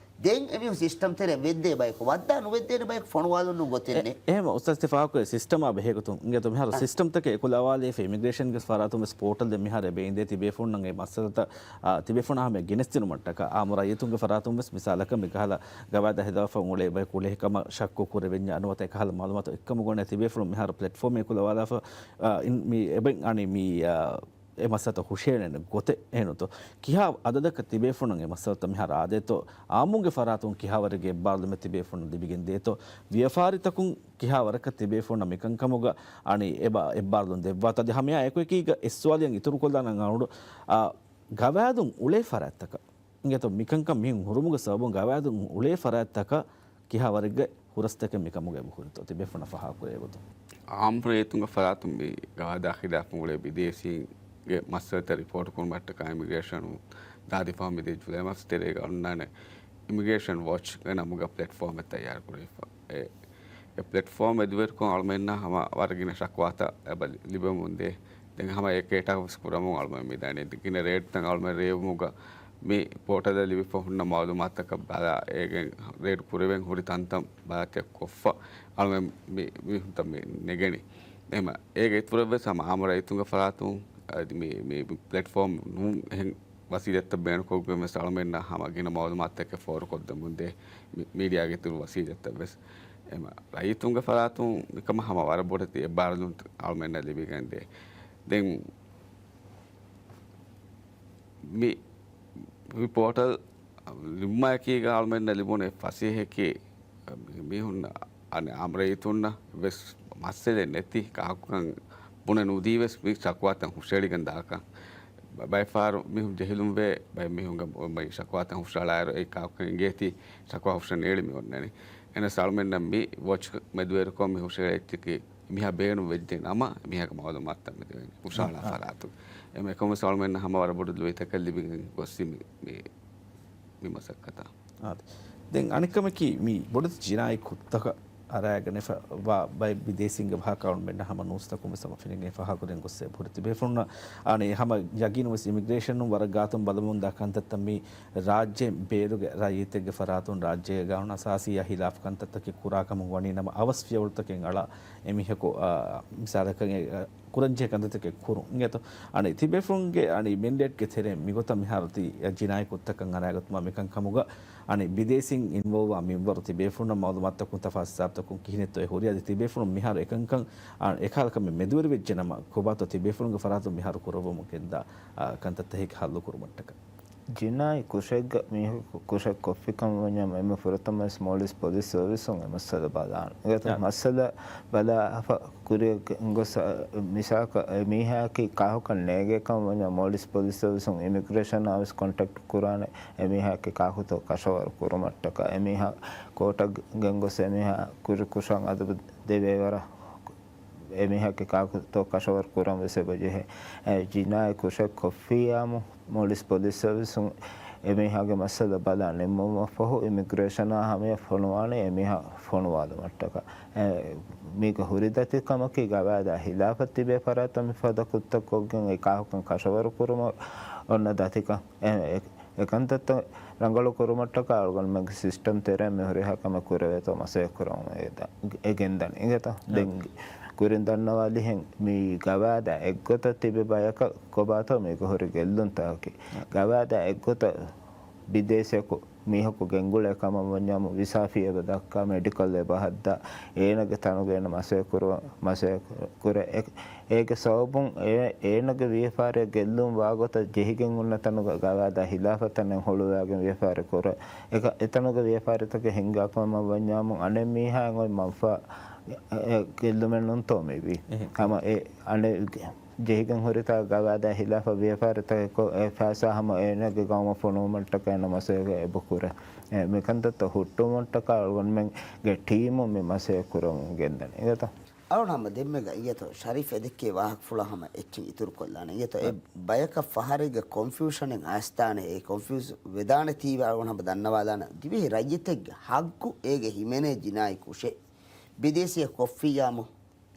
ދެން އެމީހުން ސިސްޓަމް ތެރެއަށް ވެއްދޭ ބަޔަކު ވައްދާ ނުވެއްދޭނެ ބަޔަކު ފޮނުވާލުން ގޮތެއް ނެތް. އެހެން އުސްތާޒް ތި ފާހަގަކުރޭ ސިސްޓަމާ ބެހޭގޮތުން އިނގޭތޯ މިހާރު ސިސްޓަމްތަކެއް އެކުލަވާލައިފަ އިމިގްރޭޝަންގެ ފަރާތުން ވެސް ޕޯޓަލް ދެން މިހާރު އެބަ އިނދޭ ތިބޭފުޅުންނަށް އެ މައްސަލަތައް އާ، ތިބޭފުޅުންނާ ހަމަޔަށް ގެނެސްދިނުމަށްޓަކާ އާއްމު ރައްޔިތުންގެ ފަރާތުން ވެސް މިސާލަކަށް މިކަހަލަ ގަވާއިދާ ހިލާފަށް އުޅޭ ބަޔަކު އުޅޭ ކަމަށް ޝައްކު ކުރެވެންޏާ ނުވަތަ އެކަހަލަ މައުލޫމާތު އެއްކަމުގަ އޮންނަ ތިބޭފުޅުން މިހާރު ޕްލެޓްފޯމެއް އެކުލަވާލާފަ، އާ، އިން މި އެބައިން އަނީ މި، އާ، އެ މައްސަލަތައް ހުށައެޅޭނެ ގޮތެއް އެހެންތޯ؟ ކިހާ އަދަދަކަށް ތިބޭފުޅުން އެ މައްސަލަތައް މިހާރު އާދޭތޯ؟ އާއްމުންގެ ފަރާތުން ކިހާވަރެއްގެ އެއްބާރުލުމެއް ތިބޭފުޅުން ލިބިގެން ދޭތޯ؟ ވިޔަފާރިތަކުން ކިހާވަރަކަށް ތިބޭފުޅުންނަށް މިކަންކަމުގަ އަނީ އެބަ އެއްބާރުލުން ދެއްވާތޯ؟ އަދި ހަމައެއާ އެކުއެކީގަ އެއް ސުވާލެއް އިތުރުކޮށްލާނަން އަޅުގަނޑު، އާ، ގަވާއިދުން އުޅޭ ފަރާތްތަކަށް އިނގޭތޯ މިކަންކަން މިހެން ހުރުމުގެ ސަބަބުން ގަވާއިދުން އުޅޭ ފަރާތްތަކަށް ކިހާވަރެއްގެ ހުރަސްތަކެއް މިކަމުގަ އެބަ ހުރިތޯ ތިބޭފުޅުންނަށް ފާހަގަކުރޭ ގޮތުން؟ އާއްމު ރައްޔިތުންގެ ފަރާތުން މި ގަވާއިދާ ޚިލާފުން އުޅޭ ބިދޭސީންގެ މައްސަލަތައް ރިޕޯޓް ކުރުމަށްޓަކާ އިމިގްރޭޝަނުން ދާދި ފަހު މިދިޔަ ޖުލައި މަސް ތެރޭގަ އޮންނާނެ އިމިގްރޭޝަން ވޮޗްގެ ނަމުގަ ޕްލެޓްފޯމެއް ތައްޔާރު ކުރެވިފަ. އެ، އެ ޕްލެޓްފޯމް މެދުވެރިކޮށް އަޅުމެންނަށް ހަމަ ވަރަށް ގިނަ ޝަކުވާތައް އެބަ ލިބެމުންދޭ. ދެން ހަމަ އެ ކޭޓާ ވެސް ކުރަމުން އަޅުމެން މިދަނީ ގިނަ ރޭޓްތައް އަޅުމެން ރޭވުމުގަ މި ޕޯޓަލަށް ލިބިފަ ހުންނަ މައުލޫމާތަކަށް ބަލާ އޭގެން ރޭޓް ކުރެވެން ހުރި ތަންތަން ބަލާތެއް ކޮށްފަ އަޅުމެން މި މީހުންތައް މި ނެގެނީ. އެހެމަ އޭގެ އިތުރަށް ވެސް ހަމަ އާއްމު ރައްޔިތުންގެ ފަރާތުން އަދި މި، މި ޕްލެޓްފޯމް ނޫން އެހެން ވަސީލަތްތައް ބޭނުންކޮށްގެން ވެސް އަޅުމެންނަށް ހަމަ ގިނަ މައުލޫމާތުތަކެއް ފޯރުކޮށްދެމުންދޭ މި، މީޑިއާގެ އިތުރު ވަސީލަތްތައް ވެސް. އެހެމަ ރައްޔިތުންގެ ފަރާތުން މިކަމަށް ހަމަ ވަރަށް ބޮޑެތި އެއްބާރުލުން އަޅުމެންނަށް ލިބިގެންދޭ. ދެން މި، މި ޕޯޓަލް ލިބުމާއެކީގަ އަޅުމެންނަށް ލިބުނު އެއް ފަސޭހައަކީ މީހުން އަނެއް އާއްމު ރައްޔިތުންނަށް ވެސް މައްސަލައެއް ނެތި ކާކުކަން ބުނެ ނުދީ ވެސް މި ޝަކުވާތައް ހުށައެޅިގެން ދާކަން. ބަ-، ބައެއް ފަހަރު މީހުން ޖެހިލުންވޭ، ބައެއް މީހުންގެ މި ޝަކުވާތައް ހުށައަޅާއިރު އެއީ ކާކުކަން އިނގޭތީ ޝަކުވާ ހުށަނޭޅި މި އޮންނަނީ. އެހެނަސް އަޅުމެންނަށް މި ވޮޗް މެދުވެރިކޮށް މި ހުށައެޅިއްޖެކީ މީހާ ބޭނުން ވެއްޖެ ނަމަ، މީހާގެ މައުލޫމާތުތައް މެދުވެރި ހުށައަޅާ އާ. ފަރާތުން. އެމެ އެކަމަސް އަޅުމެންނަށް ހަމަ ވަރަށް ބޮޑު ލުއިތަކެއް ލިބިގެން ގޮއްސި މި، މި، މި މަސައްކަތަށް. އާދެ. ދެން އަނެއްކަމަކީ، މި ބޮޑެތި ޖިނާއީ ކުށްތަކަށް އަރާގަނެފަ ވާ ބައެއް ބިދޭސީންގެ ވާހަކަ އަޅުމެންނަށް ހަމަ ނޫސްތަކުން ވެސް ހަމަ ފެނިގެން ފާހަގަކުރެން ގޮއްސޭ ހުރި ތިބޭފުޅުންނަށް އަނެއް ހަމަ ޔަގީނުން ވެސް އިމިގްރޭޝަނުން ވަރަށް ގާތުން ބަލަމުންދާ ކަންތައްތައް މި ރާއްޖޭން ބޭރުގެ ރައްޔިތެއްގެ ފަރާތުން ރާއްޖޭގަ ގާނޫނު އަސާސީއާ ހިލާފު ކަންތައްތަކެއް ކުރާ ކަމުން ވަނީ ނަމަ އަވަސް ފިޔަވަޅުތަކެއް އަޅާ އެމީހަކު، އާ، މިސާލަކަށް އެ، އާ، ކުރަންޖެހޭ ކަންތައްތަކެއް ކުރުން އިނގޭތޯ. އަނެއް ތިބޭފުޅުންގެ އަނި މެންޑޭޓްގެ ތެރެއިން މިގޮތަށް މިހާރު ތި ޖިނާއީ ކުށްތަކަށް އަރާގަތުމާ މިކަންކަމުގަ އަނި ބިދޭސީން އިންވޯލްވް ވާ މިންވަރު ތިބޭފުޅުންނަށް މައުލޫމާތުތަކުން ތަފާސް ހިސާބުތަކުން ކިހިނެއްތޯ އެ ހުރި؟ އަދި ތިބޭފުޅުން މިހާރު އެކަންކަން، އާ، އެކަހަލަ ކަމެއް މެދުވެރިވެއްޖެ ނަމަ ކޮބާތޯ ތިބޭފުޅުންގެ ފަރާތުން މިހާރު ކުރައްވަމުން ގެންދާ، އާ، ކަންތައްތަކެއް ހައްލު ކުރުމަށްޓަކައި؟ ޖިނާއީ ކުށެއްގަ މީހަކު ކުށެއް ކޮށްފިކަމަށް ވަންޏާ އެންމެ ފުރަތަމަ ވެސް މޯލްޑިވްސް ޕޮލިސް ސަރވިސުން އެ މައްސަލަ ބަލާނެ. އިނގޭތޯ؟ ޔާ. މައްސަލަ ބަލާފަ ކުރިއަށް ގޮސް މިސާލަކަށް އެ މީހާއަކީ ކާކުކަން ނޭގޭ ކަމަށް ވަންޏާ މޯލްޑިވްސް ޕޮލިސް ސަރވިސުން އިމިގްރޭޝަނާ ވެސް ކޮންޓެކްޓް ކުރާނެ އެ މީހާއަކީ ކާކުތޯ ކަށަވަރު ކުރުމަށްޓަކައި. އެ މީހާ ކޯޓަށް ގެންގޮސް އެ މީހާ ކުރި ކުށަށް އަދަބު ދެވޭވަރަށް އެ މީހާގެ ކާކުތޯ ކަށަވަރު ކުރަން ވެސް އެބަޖެހޭ. އެ ޖިނާއީ ކުށެއް ކޮށްފިއްޔާމު މޯލްޑިވްސް ޕޮލިސް ސަރވިސުން އެ މީހާގެ މައްސަލަ ބަލާ ނިންމުމަށްފަހު އިމިގްރޭޝަނާ ހަމަޔަށް ފޮނުވާނެ އެ މީހާ ފޮނުވާލުމަށްޓަކައި. އެ، މީގަ ހުރި ދަތިކަމަކީ ގަވާއިދާ ހިލާފަށް ތިބޭ ފަރާތަށް މިފަދަ ކުށްތައް ކޮށްގެން އެ ކާކުކަން ކަށަވަރު ކުރުމަށް އޮންނަ ދަތިކަން. އެ، އެ، އެ ކަންތައްތައް ރަނގަޅު ކުރުމަށްޓަކާ އަޅުގަނޑުމެންގެ ސިސްޓަމް ތެރޭ މި ހުރިހާ ކަމެއް ކުރެވޭތޯ މަސައްކަތް ކުރަމުން އެ ދަ-، އެ ގެންދަނީ. އިނގޭތޯ؟ އާ. ދެން ކުރިން ދަންނަވާލިހެން މި ގަވާއިދާ އެއްގޮތަށް ތިބި ބަޔަކަށް ކޮބާތޯ މީގަ ހުރި ގެއްލުންތަކަކީ؟ އާ. ގަވާއިދާ އެއްގޮތަށް ބިދޭސިއަކު މީހަކު ގެންގުޅޭ ކަމަށް ވަންޏާމު، ވިސާ ފީ އެބަ ދައްކާ، މެޑިކަލް އެބަ ހައްދާ، އޭނަގެ ތަނުގަ އޭނަ މަސައްކަތް ކުރު، މަސައްކަތް ކުރޭ. އެ، އޭގެ ސަބަބުން އޭ، އޭނަގެ ވިޔަފާރިއަށް ގެއްލުން ވާގޮތަށް ޖެހިގެން އޮންނަ ތަނުގަ ގަވާއިދާ ހިލާފަށް ތަނެއް ހުޅުވާގެން ވިޔަފާރި ކުރޭ. އެކަ، އެތަނުގެ ވިޔަފާރިތަކެއް ހިންގާ ކަމަށް ވަންޏާމު، އަނެއް މީހާއަށް އޮތް މަންފާ، އެ، އެ، ގެއްލުމެއް ނޫންތޯ މިވީ. އެހެން. ހަމަ އެ، އަނެއް ޖެހިގެން ހުރިތާ ގަވާއިދާ ހިލާފަށް ވިޔަފާރިތަކެއް ކޮށް، އެ ފައިސާ ހަމަ އޭނަގެ ގައުމަށް ފޮނުވުމަށްޓަކައި އޭނަ މަސައްކަތް އެބަ ކުރޭ. އެ، މިކަންތައްތައް ހުއްޓުވުމަށްޓަކާ އަޅުގަނޑުމެންގެ ޓީމުން މި މަސައްކަތް ކުރަމުން ގެންދަނީ. އިނގޭތޯ؟ އަޅުން ހަމަ ދެންމެގަ އިނގޭތޯ، ޝަރީފް އެދެއްކޭ ވާހަކަފުޅާ ހަމަ އެއްޗެއް އިތުރުކޮށްލާނެ. އިނގޭތޯ، އެ ބަޔަކަށް ފަހަރެއްގަ ކޮންފިއުޝަނެއް އައިސްދާނެ، އެ ކޮންފިއުސް ވެދާނެތީވެ އަޅުން ހަމަ ދަންނަވާލާނަ. ދިވެހި ރައްޔިތެއްގެ ހައްގު އޭގެ ހިމެނޭ ޖިނާއީ ކުށެއް ބިދޭސީއަށް ކޮށްފިއްޔާމު،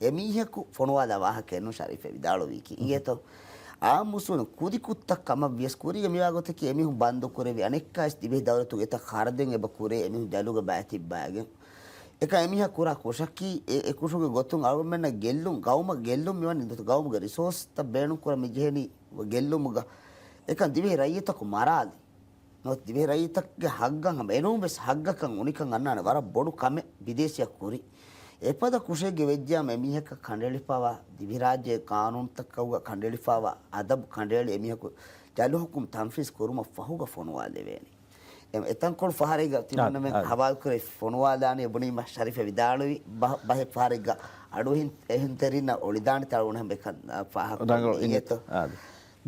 އެމީހަކު ފޮނުވާލާ ވާހަކައެއް ނޫން ޝަރީފް ވިދާޅުވީކީ. އިނގޭތޯ؟ އާއްމު އުސޫލުން ކުދި ކުށްތައް ކަމަށް ވިޔަސް ކުރީގަ މިވާ ގޮތަކީ އެމީހުން ބަންދު ކުރެވި އަނެއްކާވެސް ދިވެހި ދައުލަތުގެ އެތައް ޚަރަދެއް އެބަ ކުރޭ އެމީހުން ޖަލުގަ ބައިތިއްބައިގެން. އެކަ އެމީހާ ކުރާ ކުށަކީ އެ، އެ ކުށުގެ ގޮތުން އަޅުގަނޑުމެންނަށް ގެއްލުން ގައުމަށް ގެއްލުން މިވަނީ ނުތަ ގައުމުގެ ރިސޯސްތައް ބޭނުންކުރަން މިޖެހެނީ ގެއްލުމުގަ. އެކަން ދިވެހި ރައްޔިތަކު މަރާލި. ނުވަތަ ދިވެހި ރައްޔިތަކުގެ ހައްގަށް ހަމަ އެނޫން ވެސް ހައްގަކަށް އުނިކަން އަންނާނެ ވަރަށް ބޮޑު ކަމެއް ބިދޭސީއަށް ކުރީ. އެފަދަ ކުށެއްގެ ވެއްޖާމަ އެމީހަކަށް ކަނޑައެޅިފައިވާ ދިވެހިރާއްޖޭގެ ޤާނޫނުތަކަށް ކަނޑައެޅިފައިވާ އަދަބު ކަނޑައެޅި އެމީހަކު ޖަލު ހުކުމް ތަންފީޒް ކުރުމަށް ފަހުގަ ފޮނުވާލެވޭނެ. އެ، އެތަންކޮޅު ފަހަރެއްގަ ތިމަންނަމެން އާ، އާ. ހަވާލުކުރެ ފޮނުވާލާނެ ބުނީމަ ޝަރީފް ވިދާޅުވި ބަ-، ބަހެއް ފަހަރެއްގަ އަޑުއެހިން، އެހެން ތެރިންނަށް އޮޅިދާނެތާ އަޅުގަނޑު ހަމަ އެކަން، އާ، ފާހަގަ ރަނގަޅު ކޮށްލީ އިނގޭތޯ؟ އާ.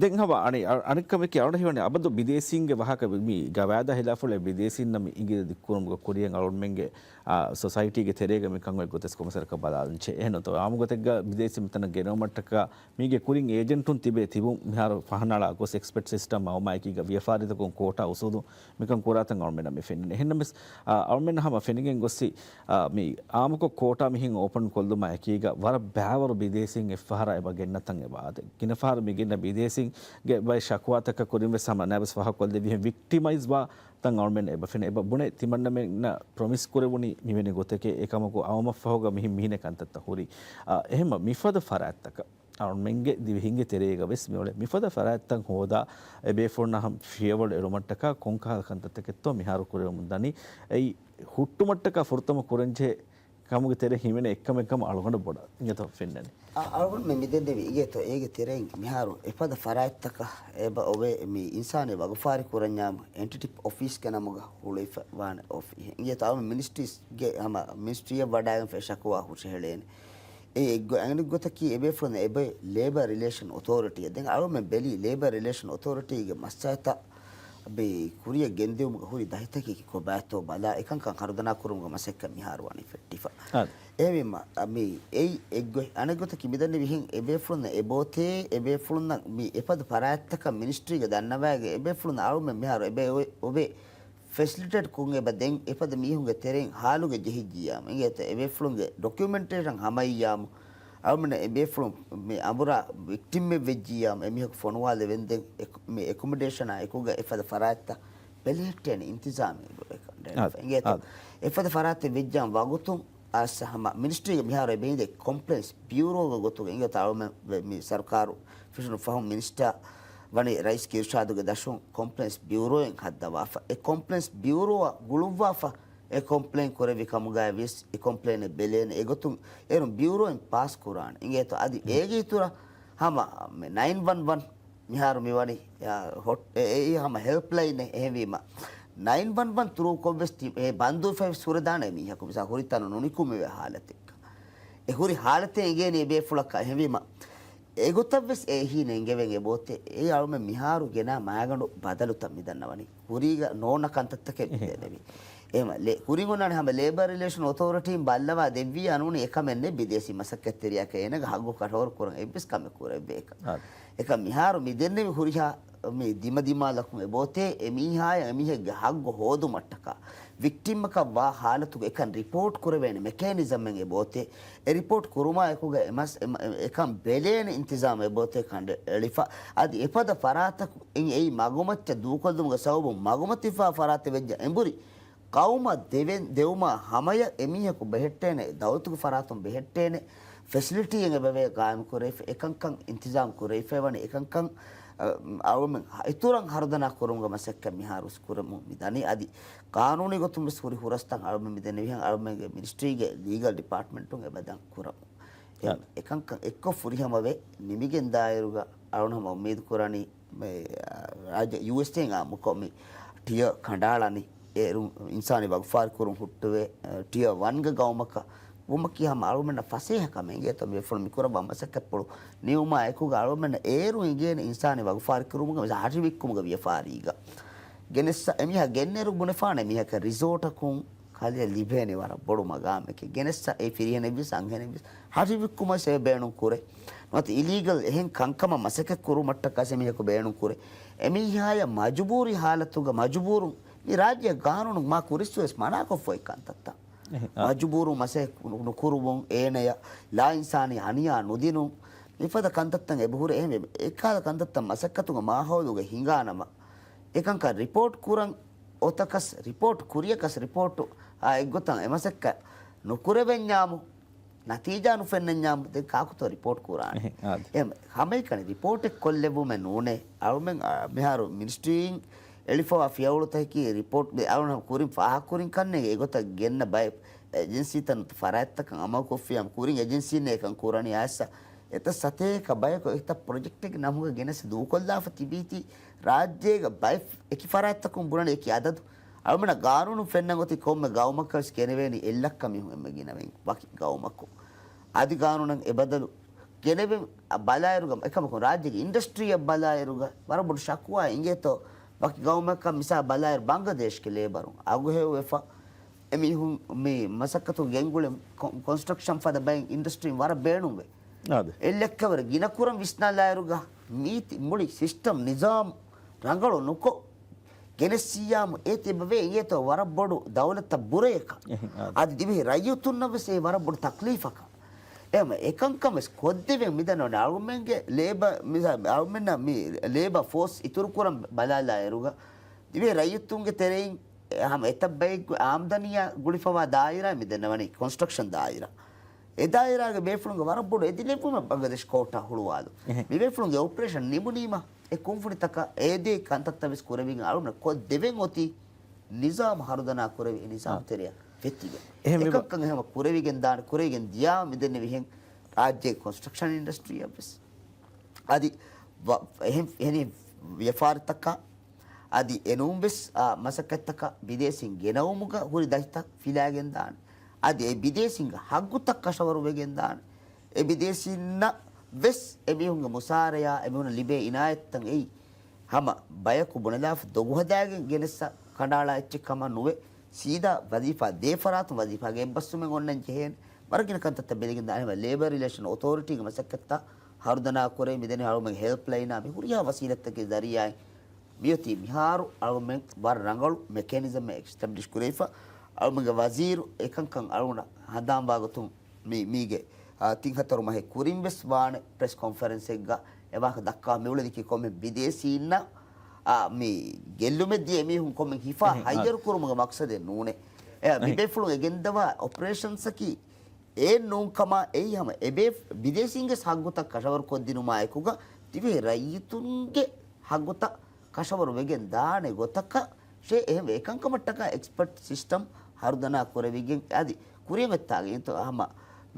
ދެން ހަމަ އަނެއް، އަ-، އަނެއްކަމެކޭ އަޅުގަނޑަށް ހީވަނީ އަބަދު ބިދޭސީންގެ ވާހަކަ މި ގަވާއިދާ ހިލާފުޅެއް ބިދޭސީންނަށް މި އިނގިލި ދިއްކުރުމުގެ ކުރިއަށް އަޅުގަނޑުމެންގެ، އާ، ސޮސައިޓީގެ ތެރޭގަ މިކަން އޮތް ގޮތެއް ކޮންމެސް ވަރަކަށް ބަލާލަން ޖެހޭ. އެހެން ނޫންތޯ؟ އާއްމު ގޮތެއްގަ ބިދޭސީން މިތަނަށް ގެނައުމަށްޓަކާ މީގެ ކުރިން އޭޖެންޓުން ތިބޭ ތިބުން މިހާރު ފަހަނަޅާ ގޮސް އެކްސްޕަޓް ސިސްޓަމް އައުމާއެކީގަ ވިޔަފާރިތަކުން ކޯޓާ އުސޫލު މިކަން ކުރާތަން އަޅުމެންނަށް މި ފެންނަނީ. އެހެންނަމަވެސް، އަ، އަޅުމެންނަށް ހަމަ ފެނިގެން ގޮއްސި، އަ، މި އާއްމުކޮށް ކޯޓާ މިހެން އޯޕަން ކޮށްލުމާ އެކީގަ ވަރަށް ބައިވަރު ބިދޭސީން އެއްފަހަރާ އެބަ ގެންނަތަން އެބަ އާދެ. ގިނަ ފަހަރު މި ގެންނަ ބިދޭސީންގެ ބައެއް ޝަކުވާތަކަށް ކުރިން ވެސް ހަމަ ނައިވެސް ފާހަގަކޮށްލެއްވިހެން ވިކްޓިމައިޒް ވާ ތަން އަޅުމެން އެބަ ފެނޭ. އެބަ ބުނޭ ތިމަންނަމެންނަށް ޕްރޮމިސް ކުރެވުނީ މިވެނި ގޮތެކޭ. އެކަމަކު އައުމަށްފަހުގަ މިހިން މިހިނެއް ކަންތައްތައް ހުރީ. އަ، އެހެންމަ މިފަދަ ފަރާތްތަކަށް އަޅުމެންގެ ދިވެހިންގެ ތެރޭގަ ވެސް މިއުޅޭ މިފަދަ ފަރާތްތައް ހޯދާ، އެބޭފުޅުންނަށް ހަމަ ފިޔަވަޅު އެޅުމަށްޓަކާ ކޮންކަހަލަ ކަންތައްތަކެއްތޯ މިހާރު ކުރެވެމުން ދަނީ. އެއީ ހުއްޓުމަށްޓަކާ ފުރަތަމަ ކުރަންޖެހޭ ކަމުގެ ތެރޭ ހިމެނޭ އެއްކަމެއް ކަމަށް އަޅުގަނޑަށް ބޮޑަށް އިނގޭތޯ ފެންނަނީ. އަ، އަޅުގަނޑުމެން މިދެންނެވި އިނގޭތޯ އޭގެ ތެރެއިން މިހާރު އެފަދަ ފަރާތްތަކަށް އެބަ އޮވޭ މި އިންސާނެއް ވަގުފާރި ކުރަންޏާމު އެންޓިޓިޕް އޮފީސްގެ ނަމުގަ ހުޅުވިފަ ވާނެ އޮފީހެއް. އިނގޭތޯ އަޅުގަނޑު މިނިސްޓްރީސްގެ ހަމަ މިނިސްޓްރީއަށް ވަޑައިގެން ފެށި ޝަކުވާ ހުށަހެޅޭނެ. އެ އެއްގޮ-، އަނެއްގޮތަކީ އެބޭފުޅުން އެބައި ލޭބަރ ރިލޭޝަން އޮތޯރިޓީއަށް. ދެން އަޅުމެން ބެލީ ލޭބަރ ރިލޭޝަން އޮތޯރިޓީގެ މައްސަލަތައް ބި ކުރިއަށް ގެންދިއުމުގަ ހުރި ދަތިތަކަކީ ކޮބާތޯ ބަލާ، އެކަންކަން ހަރުދަނާ ކުރުމުގެ މަސައްކަތް މިހާރު ވަނީ ފެއްޓިފަ. އާދެ. އެހެންވީމަ، މި އެއީ އެއްގޮތް. އަނެއްގޮތަކީ މިދަންނެވިހެން އެބޭފުޅުން އެބޯތޭ، އެބޭފުޅުންނަށް މި އެފަދަ ފަރާތްތަކަށް މިނިސްޓްރީގަ ދަންނަވައިގެން އެބޭފުޅުން އަޅުމެން މިހާރު އެބަ އޮވެ، އޮވެ ފެސިލިޓޭޓް ކޮށް އެބަ ދެން އެފަދަ މީހުންގެ ތެރެއިން ހާލުގަ ޖެހިއްޖިއްޔާމު އިނގޭތޯ އެބޭފުޅުންގެ ޑޮކިއުމެންޓޭޝަން ހަމައިއްޔާމު އަޅުމެންނަށް އެބޭފުޅުން މި އަނބުރާ ވިކްޓިމްއެއް ވެއްޖިއްޔާމު އެމީހަކު ފޮނުވާލެވެންދެން އެކު-، މި އެކޮމޮޑޭޝަނާ އެކުގަ އެފަދަ ފަރާތްތައް ބެލެހެއްޓޭނެ އިންތިޒާމެއް އެބަ އެކަން އާދެ، އިނގޭތޯ؟ އާދެ. އެފަދަ ފަރާތެއް ވެއްޖާމު ވަގުތުން އަސް ހަމަ މިނިސްޓްރީގެ މިހާރު އެބަ އިނދެ ކޮމްޕްލެއިންސް ބިއުރޯގެ ގޮތުގަ އިނގޭތޯ އަޅުމެން ވެ-، މި ސަރުކާރު ފެށުނު ފަހުން މިނިސްޓާ ވަނީ ރައީސް އިރުޝާދުގެ ދަށުން ކޮމްޕްލެއިންސް ބިއުރޯއެއް ހައްދަވާފަ. އެ ކޮމްޕްލެއިންސް ބިއުރޯއަށް ގުޅުއްވާފަ އެ ކޮމްޕްލެއިން ކުރެއްވި ކަމުގައި ވިޔަސް އެ ކޮމްޕްލެއިނެއް ބެލޭނެ އެގޮތުން އޭރުން ބިއުރޯއިން ޕާސް ކުރާނެ. އިނގޭތޯ އަދި އޭގެ އިތުރަށް ހަމަ މި ނައިން ވަން ވަން މިހާރު މިވަނީ، އާ، ހޮޓް-، އެ-، އެއީ ހަމަ ހެލްޕްލައިނެއް. އެހެންވީމަ، ނައިން ވަން ވަން ތުރޫކޮށްވެސް ތި-، އެ ބަންދުވެފައިވެސް ހުރެދާނެ މީހަކު މިސާ ހުރި ތަނު ނުނިކުމެވޭ ހާލަތެއްގަ. އެ ހުރި ހާލަތެއް އެނގޭނީ އެބޭފުޅަކަށް. އެހެންވީމަ، އެގޮތަށްވެސް އެހީ ނެންގެވެން އެބޯތެ. އެ އަޅުމެން މިހާރު ގެނާ މައިގަނޑު ބަދަލުތައް މިދަންނަވަނީ. ކުރީގަ ނޯންނަ ކަންތައްތަކެއް އެހެން. މިދެންނެވި. އެހެމަ ލެ-، ކުރިން އޮންނާނެ ހަމަ ލޭބަރ ރިލޭޝަން އޮތޯރިޓީން ބައްލަވާ ދެއްވިއްޔާ ނޫނީ އެކަމެއް ނެތް ބިދޭސީ މަސައްކަތްތެރިޔާއަކަށް އޭނަގެ ހައްގު ކަޓޯރު ކުރަން އެއްވެސް ކަމެއް ކުރެވޭކަށް. އާދެ. އެކަމް މިހާރު މި ދެންނެވި ހުރިހާ މި ދިމަދިމާލަކުން އެބޯތޭ އެ މީހާޔަށް އެމީހެއްގެ ހައްގު ހޯދުމަށްޓަކާ ވިކްޓިމްއަކަށް ވާ ހާލަތުގަ އެކަން ރިޕޯޓް ކުރެވޭނެ މެކޭނިޒަމެއް އެބޯތޭ. އެ ރިޕޯޓް ކުރުމާ އެކުގަ އެ މަސް-، އެ މަ-، އެ ކަން ބެލޭނެ އިންތިޒާމް އެބޯތޭ ކަނޑައެޅިފަ. އަދި އެފަދަ ފަރާތަކު އިން އެއީ މަގުމައްޗަށް ދޫކޮށްލުމުގެ ސަބަބުން މަގުމަތިފާ ފަރާތެއް ވެއްޖެ އެނބުރި ޤައުމަށް ދެވެން، ދެވުމާ ހަމަޔަށް އެމީހަކު ބެހެއްޓޭނެ، ދައުލަތުގެ ފަރާތުން ބެހެއްޓޭނެ ފެސިލިޓީއެއް އެބަވޭ ގާއިމް ކުރެވިފަ، އެކަންކަން އިންތިޒާމް ކުރެވިފައި ވަނީ، އެކަންކަން އަޅުމެން އިތުރަށް ހަރުދަނާ ކުރުމުގެ މަސައްކަތް މިހާރު ވެސް ކުރަމުން މި ދަނީ. އަދި ޤާނޫނީ ގޮތުން ވެސް ހުރި ހުރަސްތައް އަޅުމެން މި ދެންނެވިހެން އަޅުމެންގެ މިނިސްޓްރީގެ ލީގަލް ޑިޕާޓްމަންޓުން އެބަދަން ކުރަމުން. އެ-، އެކަންކަން އެއްކޮށް ފުރިހަމަވެ ނިމިގެން ދާއިރުގަ އަޅުން ހަމަ އުއްމީދު ކުރަނީ މި، ރާއްޖެ ޔޫއެސްއޭ އާއްމުކޮށް މި ޓިއަރ ކަނޑާޅަނީ. އޭރު އިންސާނީ ވަގުފާރި ކުރުން ހުއްޓުވޭ، ޓިއަރ ވަންގެ ގައުމަކަށް ވުމަކީ ހަމަ އަޅުމެންނަށް ފަސޭހަކަމެއް އިނގޭތޯ މި ފުޅު މި ކުރައްވާ މަސައްކަތްޕުޅު ނިމުމާ އެކުގަ އަޅުމެންނަށް އޭރު އިނގޭނެ އިންސާނީ ވަގުފާރި ކުރުމުގަ ހަށިވިއްކުމުގެ ވިޔަފާރީގަ. ގެނެއްސަ އެމީހާ ގެންނެރު ބުނެފާނެ މީހަކަށް ރިސޯޓަކުން ކަލޭ ލިބޭނެ ވަރަށް ބޮޑު މަގާމެކޭ. ގެނެއްސަ އެ ފިރިހެނެއްވެސް އަންހެނެއްވެސް ހަށިވިއްކުމަށް އެ ބޭނުން ކުރޭ. ނުވަތަ އިލީގަލް އެހެން ކަންކަމަށް މަސައްކަތް ކުރުމަށްޓަކާ އެމީހަކު ބޭނުން ކުރޭ. އެމީހާޔަށް މަޖުބޫރީ ހާލަތުގަ މަޖުބޫރުން މި ރާއްޖޭ ގާނޫނު މާ ކުރިއްސުވެސް މަނާކޮށްފައި ކަންތައްތައް. އެހެ، އާ. މަޖުބޫރު މަސައްކަތް ނު-، ނުކުރުވުން، އޭނަޔަށް ލާއިންސާނީ ހަނިޔާ ނުދިނުން، މިފަދަ ކަންތައްތައް އެބަހުރޭ. އެހެންވެ، އެކަހަލަ ކަންތައްތައް މަސައްކަތުގެ މާހައުލުގަ ހިނގާނަމަ، އެކަންކަން ރިޕޯޓް ކުރަން އޮތަކަސް، ރިޕޯޓް ކުރިޔަކަސް ރިޕޯޓު އާ އެއްގޮތަށް އެމަސައްކަތް ނުކުރެވެންޏާމު، ނަތީޖާ ނުފެންނަންޏާމު ދެން ކާކުތޯ ރިޕޯޓް ކުރާނެ؟ އެހެ، އާދެ. އެ ހަމައެކަނި ރިޕޯޓެއް ކޮށްލެއްވުމެއް ނޫނޭ. އަޅުމެން، އާ، މިހާރު މިނިސްޓްރީން އެޅިފަވާ ފިޔަވަޅުތަކަކީ ރިޕޯޓް ދެ-، އަޅުން ކުރިން ފާހަގަކުރިން ކަންނޭނގެ އެގޮތަށް ގެންނަ ބައެއް އެޖެންސީތައް ނުތަ ފަރާތްތަކަށް އަމަލުކޮށްފިޔާމު ކުރިން އެޖެންސީން އެކަން ކުރަނީ އައިއްސަ އެތައް ސަތޭކަ ބަޔަކު އެތައް ޕްރޮޖެކްޓެއްގެ ނަމުގަ ގެނެސް ދޫކޮށްލާފަ ތިބީތީ ރާއްޖޭގަ ބައެއް އެކި ފަރާތްތަކުން ބުނަނީ އެކި އަދަދު. އަޅުމެންނަށް ގާނޫނު ފެންނަން އޮތީ ކޮންމެ ގައުމަކަށް ވެސް ގެނެވޭނީ އެއްލައްކަ މީހުން އެންމެ ގިނަވެން ވަކި ގައުމަކު. އަދި ގާނޫނަށް އެބަދަލު ގެނެވެން ބަލާއިރުގަ އެކަމަކު ރާއްޖޭގެ އިންޑަސްޓްރީއަށް ބަލާއިރުގަ ވަރަށް ބޮޑު ޝަކުވާ އިނގޭތޯ ވަކި ގައުމަކަށް މިސާ ބަލާއިރު ބަންގްލަދޭޝްގެ ލޭބަރުން އަގުހެޔޮވެފަ އެމީހުން މި މަސައްކަތު ގެންގުޅެން ކޮ-، ކޮންސްޓްރަކްޝަން ފަދަ ބައެއް އިންޑަސްޓްރީން ވަރަށް ބޭނުންވޭ. އާދެ. އެއްލެއްކަވަރު ގިނަކުރަން ވިސްނާލާއިރުގަ މީތި މުޅި ސިސްޓަމް ނިޒާމް ރަނގަޅު ނުކޮށް ގެނެސްސިއްޔާމު އޭތި އެބަވޭ އިނގޭތޯ ވަރަށް ބޮޑު ދައުލަތަށް ބުރަޔަކަށް. އެހެން، އާދެ. އަދި ދިވެހި ރައްޔިތުންނަށް ވެސް އެ ވަރަށް ބޮޑު ތަކްލީފަކަށް. އެހެން އެކަންކަން ވެސް ކޮށްދެވެން މިދަންނަވަނީ އަޅުމެންގެ ލޭބަ-، މިސާ-، އަޅުމެންނަށް މި ލޭބަ ފޯސް އިތުރުކުރަން ބަލާލާއިރުގަ ދިވެހި ރައްޔިތުންގެ ތެރެއިން ހަމަ އެތައް ބައެއްގެ އާމްދަނީއާ ގުޅިފަވާ ދާއިރާ މި ދެންނަވަނީ ކޮންސްޓްރަކްޝަން ދާއިރާ. އެ ދާއިރާގެ ބޭފުޅުންގެ ވަރަށް ބޮޑު އެދިލެއްވުމެއް ބަނގްލަދޭޝް ކޯޓާ ހުޅުވާލު. އެހެން. މި ބޭފުޅުންގެ އޮޕަރޭޝަން ނިމުނީމަ އެ ކުންފުނިތަކަށް އޭދޭ ކަންތައްތައް ވެސް ކުރެވިގެން އަޅުން ކޮށްދެވެން އޮތީ ނިޒާމް ހަރުދަނާ ކުރެވި އެ ނިޒާމް އާ. ތެރެއަށް ފެތިގެން. އެހެން މި ބަ- އެކަކަށް އެހެން ކުރެވިގެން ދާނެ، ކުރެވިގެން ދިޔާ މިދެންނެވިހެން ރާއްޖޭގެ ކޮންސްޓްރަކްޝަން އިންޑަސްޓްރީއަށް ވެސް. އަދި ވަ-، އެހެން، އެހެނި ވިޔަފާރިތަކަށް އަދި އެނޫންވެސް، އާ، މަސައްކަތްތަކަށް ބިދޭސީން ގެނައުމުގަ ހުރި ދަތިތައް ފިލާގެން ދާނެ. އަދި އެ ބިދޭސީންގެ ހައްގުތައް ކަށަވަރު ވެގެން ދާނެ. އެ ބިދޭސީންނަށް ވެސް އެމީހުންގެ މުސާރަޔާ އެމީހުންނަށް ލިބޭ އިނާޔަތްތައް އެއީ ހަމަ ބަޔަކު ބުނެލާފަ ދޮގު ހަދާގެން ގެނެއްސަ ކަނޑާޅާ އެއްޗެއް ކަމަށް ނުވެ، ސީދާ ވަޒީފާ ދޭ ފަރާތުން ވަޒީފާގެ އެއްބަސްވުމެއް އޮންނަން ޖެހޭނެ. ވަރަށް ގިނަ ކަންތައްތައް ބެލިގެން ދާނެ. ހަމަ ލޭބަރ ރިލޭޝަން އޮތޯރިޓީގެ މަސައްކަތްތައް ހަރުދަނާ ކުރޭ. މިދެނީ އަޅުމެން ހެލްޕް ލައިނާ މި ހުރިހާ ވަސީލަތްތަކެއް ޒަރީއާއިން މިއޮތީ މިހާރު އަޅުމެން ވަރަށް ރަނގަޅު މެކެނިޒަމެއް އެސްޓަބްލިޝް ކުރެވިފަ. އަޅުމެންގެ ވަޒީރު އެކަންކަން އަޅުގަނޑަށް ހަނދާންވާގޮތުން މި-، މީގެ، އާ، ތިން ހަތަރު މަހެއް ކުރިން ވެސް ވާނެ ޕްރެސް ކޮންފަރެންސެއްގަ އެ ވާހަކަ ދައްކާ މިއުޅެނީކީ ކޮންމެ ބިދޭސީންނަށް، އާ، މި ގެއްލުމެއް ދިޔަ އެމީހުން ކޮންމެ ހިފާ އެހެން، އާ. ހައްޔަރު ކުރުމުގެ މަޤްޞަދެއް ނޫނޭ. އެ، މި އެހެން. ބޭފުޅުން އެ ގެންދަވާ އޮޕަރޭޝަންސަކީ އެއް ނޫންކަމާ އެއީ ހަމަ އެބޭ ބިދޭސީންގެ ހައްގުތައް ކަށަވަރު ކޮށްދިނުމާ އެކުގަ ތިބި ރައްޔިތުންގެ ހައްގުތައް ކަށަވަރު ވެގެން ދާނެ ގޮތަކަށޭ. އެހެންވެ އެކަންކަމަށްޓަކާ އެކްސްޕަޓް ސިސްޓަމް ހަރުދަނާ ކުރެވިގެން އަދި ކުރިއަށް އޮތްތާގެ އިންތު ހަމަ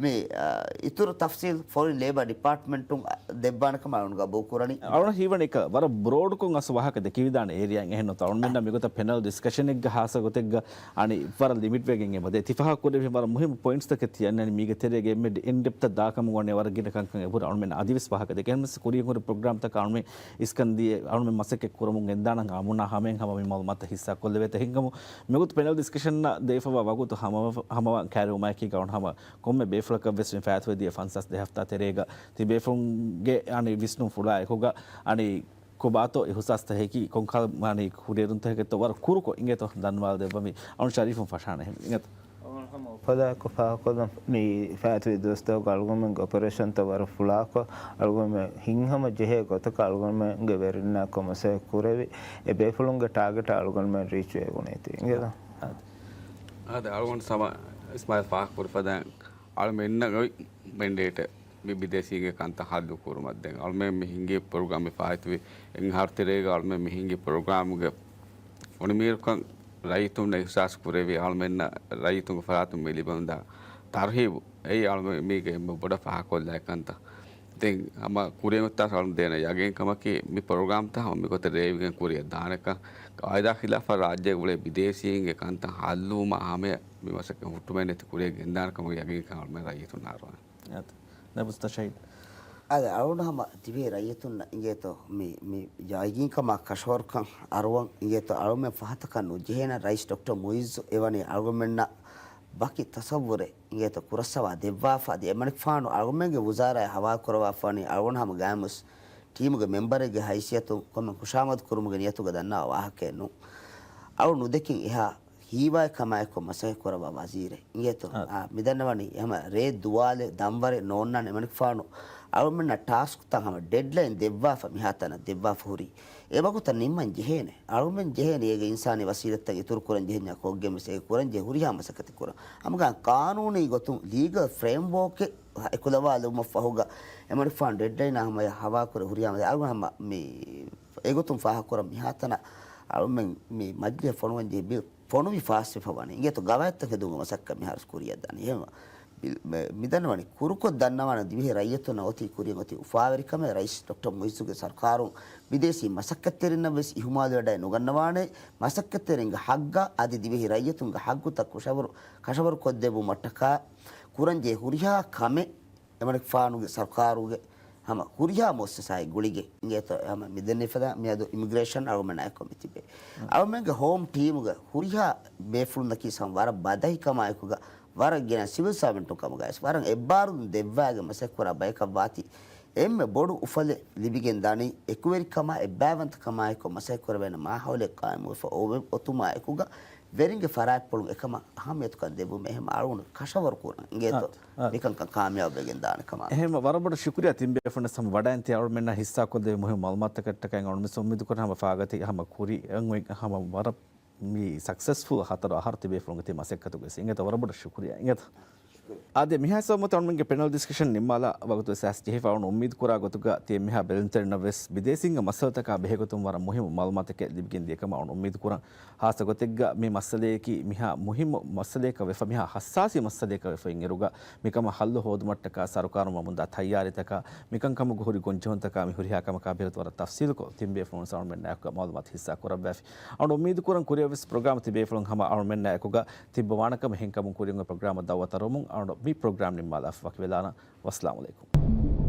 މި، އަ، އިތުރު ތަފްސީލް ފޮރިން ލޭބަ ޑިޕާޓްމަންޓުން ދެއްވާނެ ކަމަށް އަޅުން ގަބޫލު ކުރަނީ. އަޅުން ހީވަނީ އެކަ ވަރަށް ބްރޯޑްކޮށް އަސް ވާހަކަ ދެކެވިދާނެ އޭރިއާއިން އެހެން ނުތަ އަޅުންމެންނަށް މިގޮތަށް ޕެނަލް ޑިސްކަޝަނެއްގަ ހާއްސަ ގޮތެއްގަ އަނި ވަރަށް ލިމިޓް ވެގެން އެބަދޭ. ތި ފާހަގަ ކުރެއްވި ވަރަށް މުހިއްމު ޕޮއިންޓްސްތަކެއް ތި އަންނަނީ މީގެ ތެރޭގަ އެންމެ އިންޑެޕްތަށް ދާކަމުގަ ވަނީ ވަރަށް ގިނަ ކަންކަން އެބަހުރި އަޅުމެން އަދިވެސް ފާހަގަ ދެކެ. އެހެންވެސް ކުރިއަށް ހުރި ޕްރޮގްރާމްތަކަށް އަޅުމެން އިސްކަން ދިޔަ އަޅުމެން މަސައްކަތް ކުރަމުން ގެންދާނަން އަމުނާ ހަމައިން ހަމަ މި މައުލޫމާތު ހިއްސާ ކޮށްލެވޭތަ. ހިނގަމު މިގޮތު ޕެނަލް ޑިސްކަޝަން ދޭފަވާ ވަގުތު ހަމަ، ހަމަވާ ކައިރިވުމާއެކީ ގައުން ހަމަ ކޮންމެ ބޭފުޅަކަށް ވެސް މި ފާތުވެދިޔަ ފަންސާސް ދެ ހަފްތާ ތެރޭގަ ތި ބޭފުޅުންގެ އަނި ވިސްނުން ފުޅާ އެކުގަ އަނި ކޮބާތޯ އިހުސާސްތަކަކީ ކޮންކަހަލަ މާނީ ކުރިއެރުންތަކެއްތޯ ވަރަށް ކުރުކޮށް އިނގޭތޯ ދަންވާލަ ދެއްވަމީ. އަޅުން ޝަރީފުން ފަށާނެ އެހެން އިނގޭތޯ. އަޅުގަނޑު ހަމަ އުފަލާކޮށް ފާހަގަކޮށްލަން މި ފާތުވި ދުވަސްތަކުގަ އަޅުގަނޑުމެންގެ އޮޕަރޭޝަންތައް ވަރަށް ފުޅާކޮށް، އަޅުގަނޑުމެން ހިތްހަމަ ޖެހޭ ގޮތަކަށް އަޅުގަނޑުމެންގެ ވެރިންނާ ކޮމަސޭ ކުރެވި، އެ ބޭފުޅުންގެ ޓާގެޓަށް އަޅުގަނޑުމެން ރީޗް ވެވުނީތީ އިނގޭތޯ. އާދެ، އަޅުގަނޑު ހަމަ އިސްމާއިލް ފާހަގަކުރި ފަދައިން އަޅުމެންނަށް އޮތް މެންޑޭޓެއް މި ބިދޭސީންގެ ކަންތައް ހައްލު ކުރުމަށް ދެން އަޅުމެން މި ހިނގި ޕްރޮގްރާމް މި ފާއިތުވި އެއް އަހަރު ތެރޭގަ އަޅުމެން މި ހިނގި ޕްރޮގްރާމްގެ ފޮނިމީރުކަން ރައްޔިތުންނަށް އިހްސާސް ކުރެވި އަޅުމެންނަށް ރައްޔިތުންގެ ފަރާތުން މި ލިބެންދާ ތަރުހީބު އެއީ އަޅުމެން މީގެ އެންމެ ބޮޑަށް ފާހަގަކޮށްލާ ކަންތައް. ދެން ހަމަ ކުރިއަށް އޮތާ އަޅުމެން ދޭނެ ޔަގީންކަމަކީ މި ޕްރޮގްރާމްތައް ހަމަ މިގޮތަށް ރޭވިގެން ކުރިއަށް ދާނެކަން، ޤާއިދާ ޚިލާފަށް ރާއްޖޭގަ އުޅޭ ބިދޭސީންގެ ކަންތައް ހައްލުވުމަށް ހަމަޔަށް މި މަސައްކަތް ހުއްޓުމެއް ނެތި ކުރިއަށް ގެންދާނެ ކަމަށް ޔަގީންކަން އަޅުމެން ރައްޔިތުންނަށް އަރުވާނެ. އެއް. ނައިބު އުސްތާޛް ޝަހީދު. އާދެ، އަޅުގަނޑު ހަމަ ދިވެހި ރައްޔިތުންނަށް އިނގޭތޯ މި، މި ޔަގީންކަމާ ކަށަވަރުކަން އަރުވަން އިނގޭތޯ އަޅުމެން ފަހަތަކަށް ނުޖެހޭނަން. ރައީސް ޑޮކްޓަރ މުއިއްޒު އެވަނީ އަޅުގަނޑުމެންނަށް ވަކި ތަސައްވުރެއް އިނގޭތޯ ކުރައްސަވާ ދެއްވާފަ. އަދި އެމަނިކުފާނު އަޅުގަނޑުމެންގެ ވުޒާރާއަށް ހަވާލު ކުރައްވާފާނީ އަޅުގަނޑު ހަމަ ގާތްމުވެސް ޓީމުގެ މެމްބަރެއްގެ ހައިސިއްޔަތުން ކޮންމެ ޚުޝާމަދު ކުރުމުގެ ނިޔަތުގަ ދަންނަވާ ވާހަކައެއް ނޫން. އަޅު ނުދެކިން އެހާ ހީވާއެއް ކަމާއެކު މަސައްކަތް ކުރައްވާ ވަޒީރެއް އިނގޭތޯ. އާ. އާ، މިދަންނަވަނީ ހަމަ ރޭ ދުވާލެއް ދަންވަރެއް ނޯންނާނެ އެމަނިކުފާނު އަޅުމެންނަށް ޓާސްކްތައް ހަމަ ޑެޑްލައިން ދެއްވާފަ މިހާތަނަށް ދެއްވާފަ ހުރީ. އެ ވަގުތަށް ނިންމަން ޖެހޭނެ. އަޅުމެން ޖެހޭނެ އޭގެ އިންސާނީ ވަސީލަތްތައް އިތުރު ކުރަން ޖެހެންޏާ ކޮށްގެންވެސް އޭގެ ކުރަން ޖެހޭ ހުރިހާ މަސައްކަތެއް ކުރަން. ހަމަގައި ޤާނޫނީ ގޮތުން ލީގަލް ފްރޭމްވޯކެއް އެކުލަވާލުމަށް ފަހުގަ އެމަނިކުފާނު ޑެޑްލައިނާ ހަމަޔަށް ހަވާލުކުރެ ހުރިހާ މަސައްކަތެއް އަޅުގަނޑު ހަމަ މި އެގޮތުން ފާހަގަކުރަން މިހާތަނަށް އަޅުމެން މި މަޖިލީހަށް ފޮނުވަން ޖެހި ބިލް ފޮނުވި ފާސްވެފަ ވަނީ. އިނގޭތޯ ގަވާއިދުތައް ހެދުމުގެ މަސައްކަތް މިހާރު ކުރިއަށް ދާނީ. އެހެންވީމަ ބިލް، މެ، މިދަންނަވަނީ ކުރުކޮށް ދަންނަވާނެ ދިވެހި ރައްޔިތުންނަށް އޮތީ ކުރިއަށް އޮތީ އުފާވެރިކަމެއް. ރައީސް ޑޮކްޓަރ މުއިއްޒުގެ ސަރުކާރުން ބިދޭސީ މަސައްކަތްތެރިންނަށް ވެސް އިހުމާލުވެވަޑައެއް ނުގަންނަވާނެ. މަސައްކަތްތެރިންގެ ހައްގަށް އަދި ދިވެހި ރައްޔިތުންގެ ހައްގުތައް ކުށަވަރު، ކަށަވަރު ކޮށްދެއްވުމަށްޓަކާ ކުރަންޖެހޭ ހުރިހާ ކަމެއް އެމަނިކުފާނުގެ ސަރުކާރުގެ ހަމަ ހުރިހާ މުއައްސަސާއެއް ގުޅިގެން އިނގޭތޯ ހަމަ މިދެންނެވި ފަދަ މިއަދު އިމިގްރޭޝަން އަޅުމެންނާއެކު މިތިބޭ. އަޅުމެންގެ ހޯމް ޓީމުގެ ހުރިހާ ބޭފުޅުންނަކީ ސަމް ވަރަށް ބަދަހި ކަމާއެކުގަ ވަރަށް ގިނަ ސިވިލް ސާވަންޓުން ކަމުގައިވެސް ވަރަށް އެއްބާރުލުން ދެއްވާގެ މަސައްކަތްކުރާ ބަޔަކަށްވާތީ އެންމެ ބޮޑު އުފަލެއް ލިބިގެން ދާނީ. އެކުވެރިކަމާ އެއްބައިވަންތަކަމާއެކު މަސައްކަތްކުރެވޭނެ މާހައުލެއް ޤާއިމުވެފަ އޮވެ، އޮތުމާއެކުގަ ވެރިންގެ ފަރާތްޕުޅުން އެކަމަށް އަހައްމިޔަތުކަން ދެއްވުމަށް އެހެން އަޅުގަނޑު ކަށަވަރު ކުރަން އިނގޭތޯ. އާ، އާ. މިކަންކަން ކާމިޔާބުވެގެން ދާނެ ކަމަށް. އެހެން ވަރަށް ބޮޑަށް ޝުކުރިއްޔާ ތިން ބޭފުޅުންނަށް ހަމަ ވަޑައިން ތި އަޅުމެންނަށް ހިއްސާކޮށްދެއްވި މުހިއްމު މައުލޫމާތުތަކަށްޓަކައި އަޅުގަނޑު އުއްމީދުކުރަން ހަމަ ފާގަތި ހަމަ ކުރި އަން އޮތް ހަމަ ވަރަށް މި ސަކްސެސްފުލް ހަތަރު އަހަރު ތި ބޭފުޅުންގެ ތި މަސައްކަތުގައި އިނގޭތޯ. ވަރަށް ބޮޑަށް ޝުކުރިއްޔާ އިނގޭތޯ. އާދެ، މިހާ ހިސާބުން އަޅުމެންގެ ޕެނަލް ޑިސްކަޝަން ނިންމާލާ ވަގުތު ވެސް ޖެހިފަ އަޅުގަނޑު އުއްމީދު ކުރާ ގޮތުގަ ތި މިހާ ބެލުންތެރިންނަށް ވެސް ބިދޭސީންގެ މައްސަލަތަކާ ބެހޭގޮތުން ވަރަށް މުހިއްމު މައުލޫމާތުތަކެއް ލިބިގެން ދިޔަ ކަމަށް އަޅުގަނޑު އުއްމީދު ކުރަން. ހާއްސަ ގޮތެއްގަ މި މައްސަލަޔަކީ މިހާ މުހިއްމު މައްސަލަޔަކަށް ވެފަ، މިހާ ހައްސާސީ މައްސަލަޔަކަށް ވެފަ އިން އިރުގަ މިކަމަށް ހައްލު ހޯދުމަށްޓަކާ ސަރުކާރުން ވަމުންދާ ތައްޔާރީތަކާ، މިކަންކަމުގަ ހުރި ގޮންޖެހުންތަކާ މި ހުރިހާ ކަމަކާ ބެހޭގޮތުން ވަރަށް ތަފްސީލުކޮށް، ތިން ބޭފުޅުން އަޅުމެންނާ އެކުގަ މައުލޫމާތު ހިއްސާ ކުރައްވާފި. އަޅުގަނޑު އުއްމީދު ކުރަން ކުރިއަށް ވެސް ޕްރޮގްރާމް ތި ބޭފުޅުން ހަމަ އަޅުމެންނާ އެކުގަ ތިއްބަވާނެ ކަމަށް. އެހެންކަމުން ކުރިއަށް އޮތް ޕްރޮގްރާމަށް ދައުވަތު އަރުވަމުން އަޅުގަނޑު މި ޕްރޮގްރާމް ނިންމާލާފަ. ވަކިވެލާނަން. ވައްސަލާމު ޢަލައިކުމް.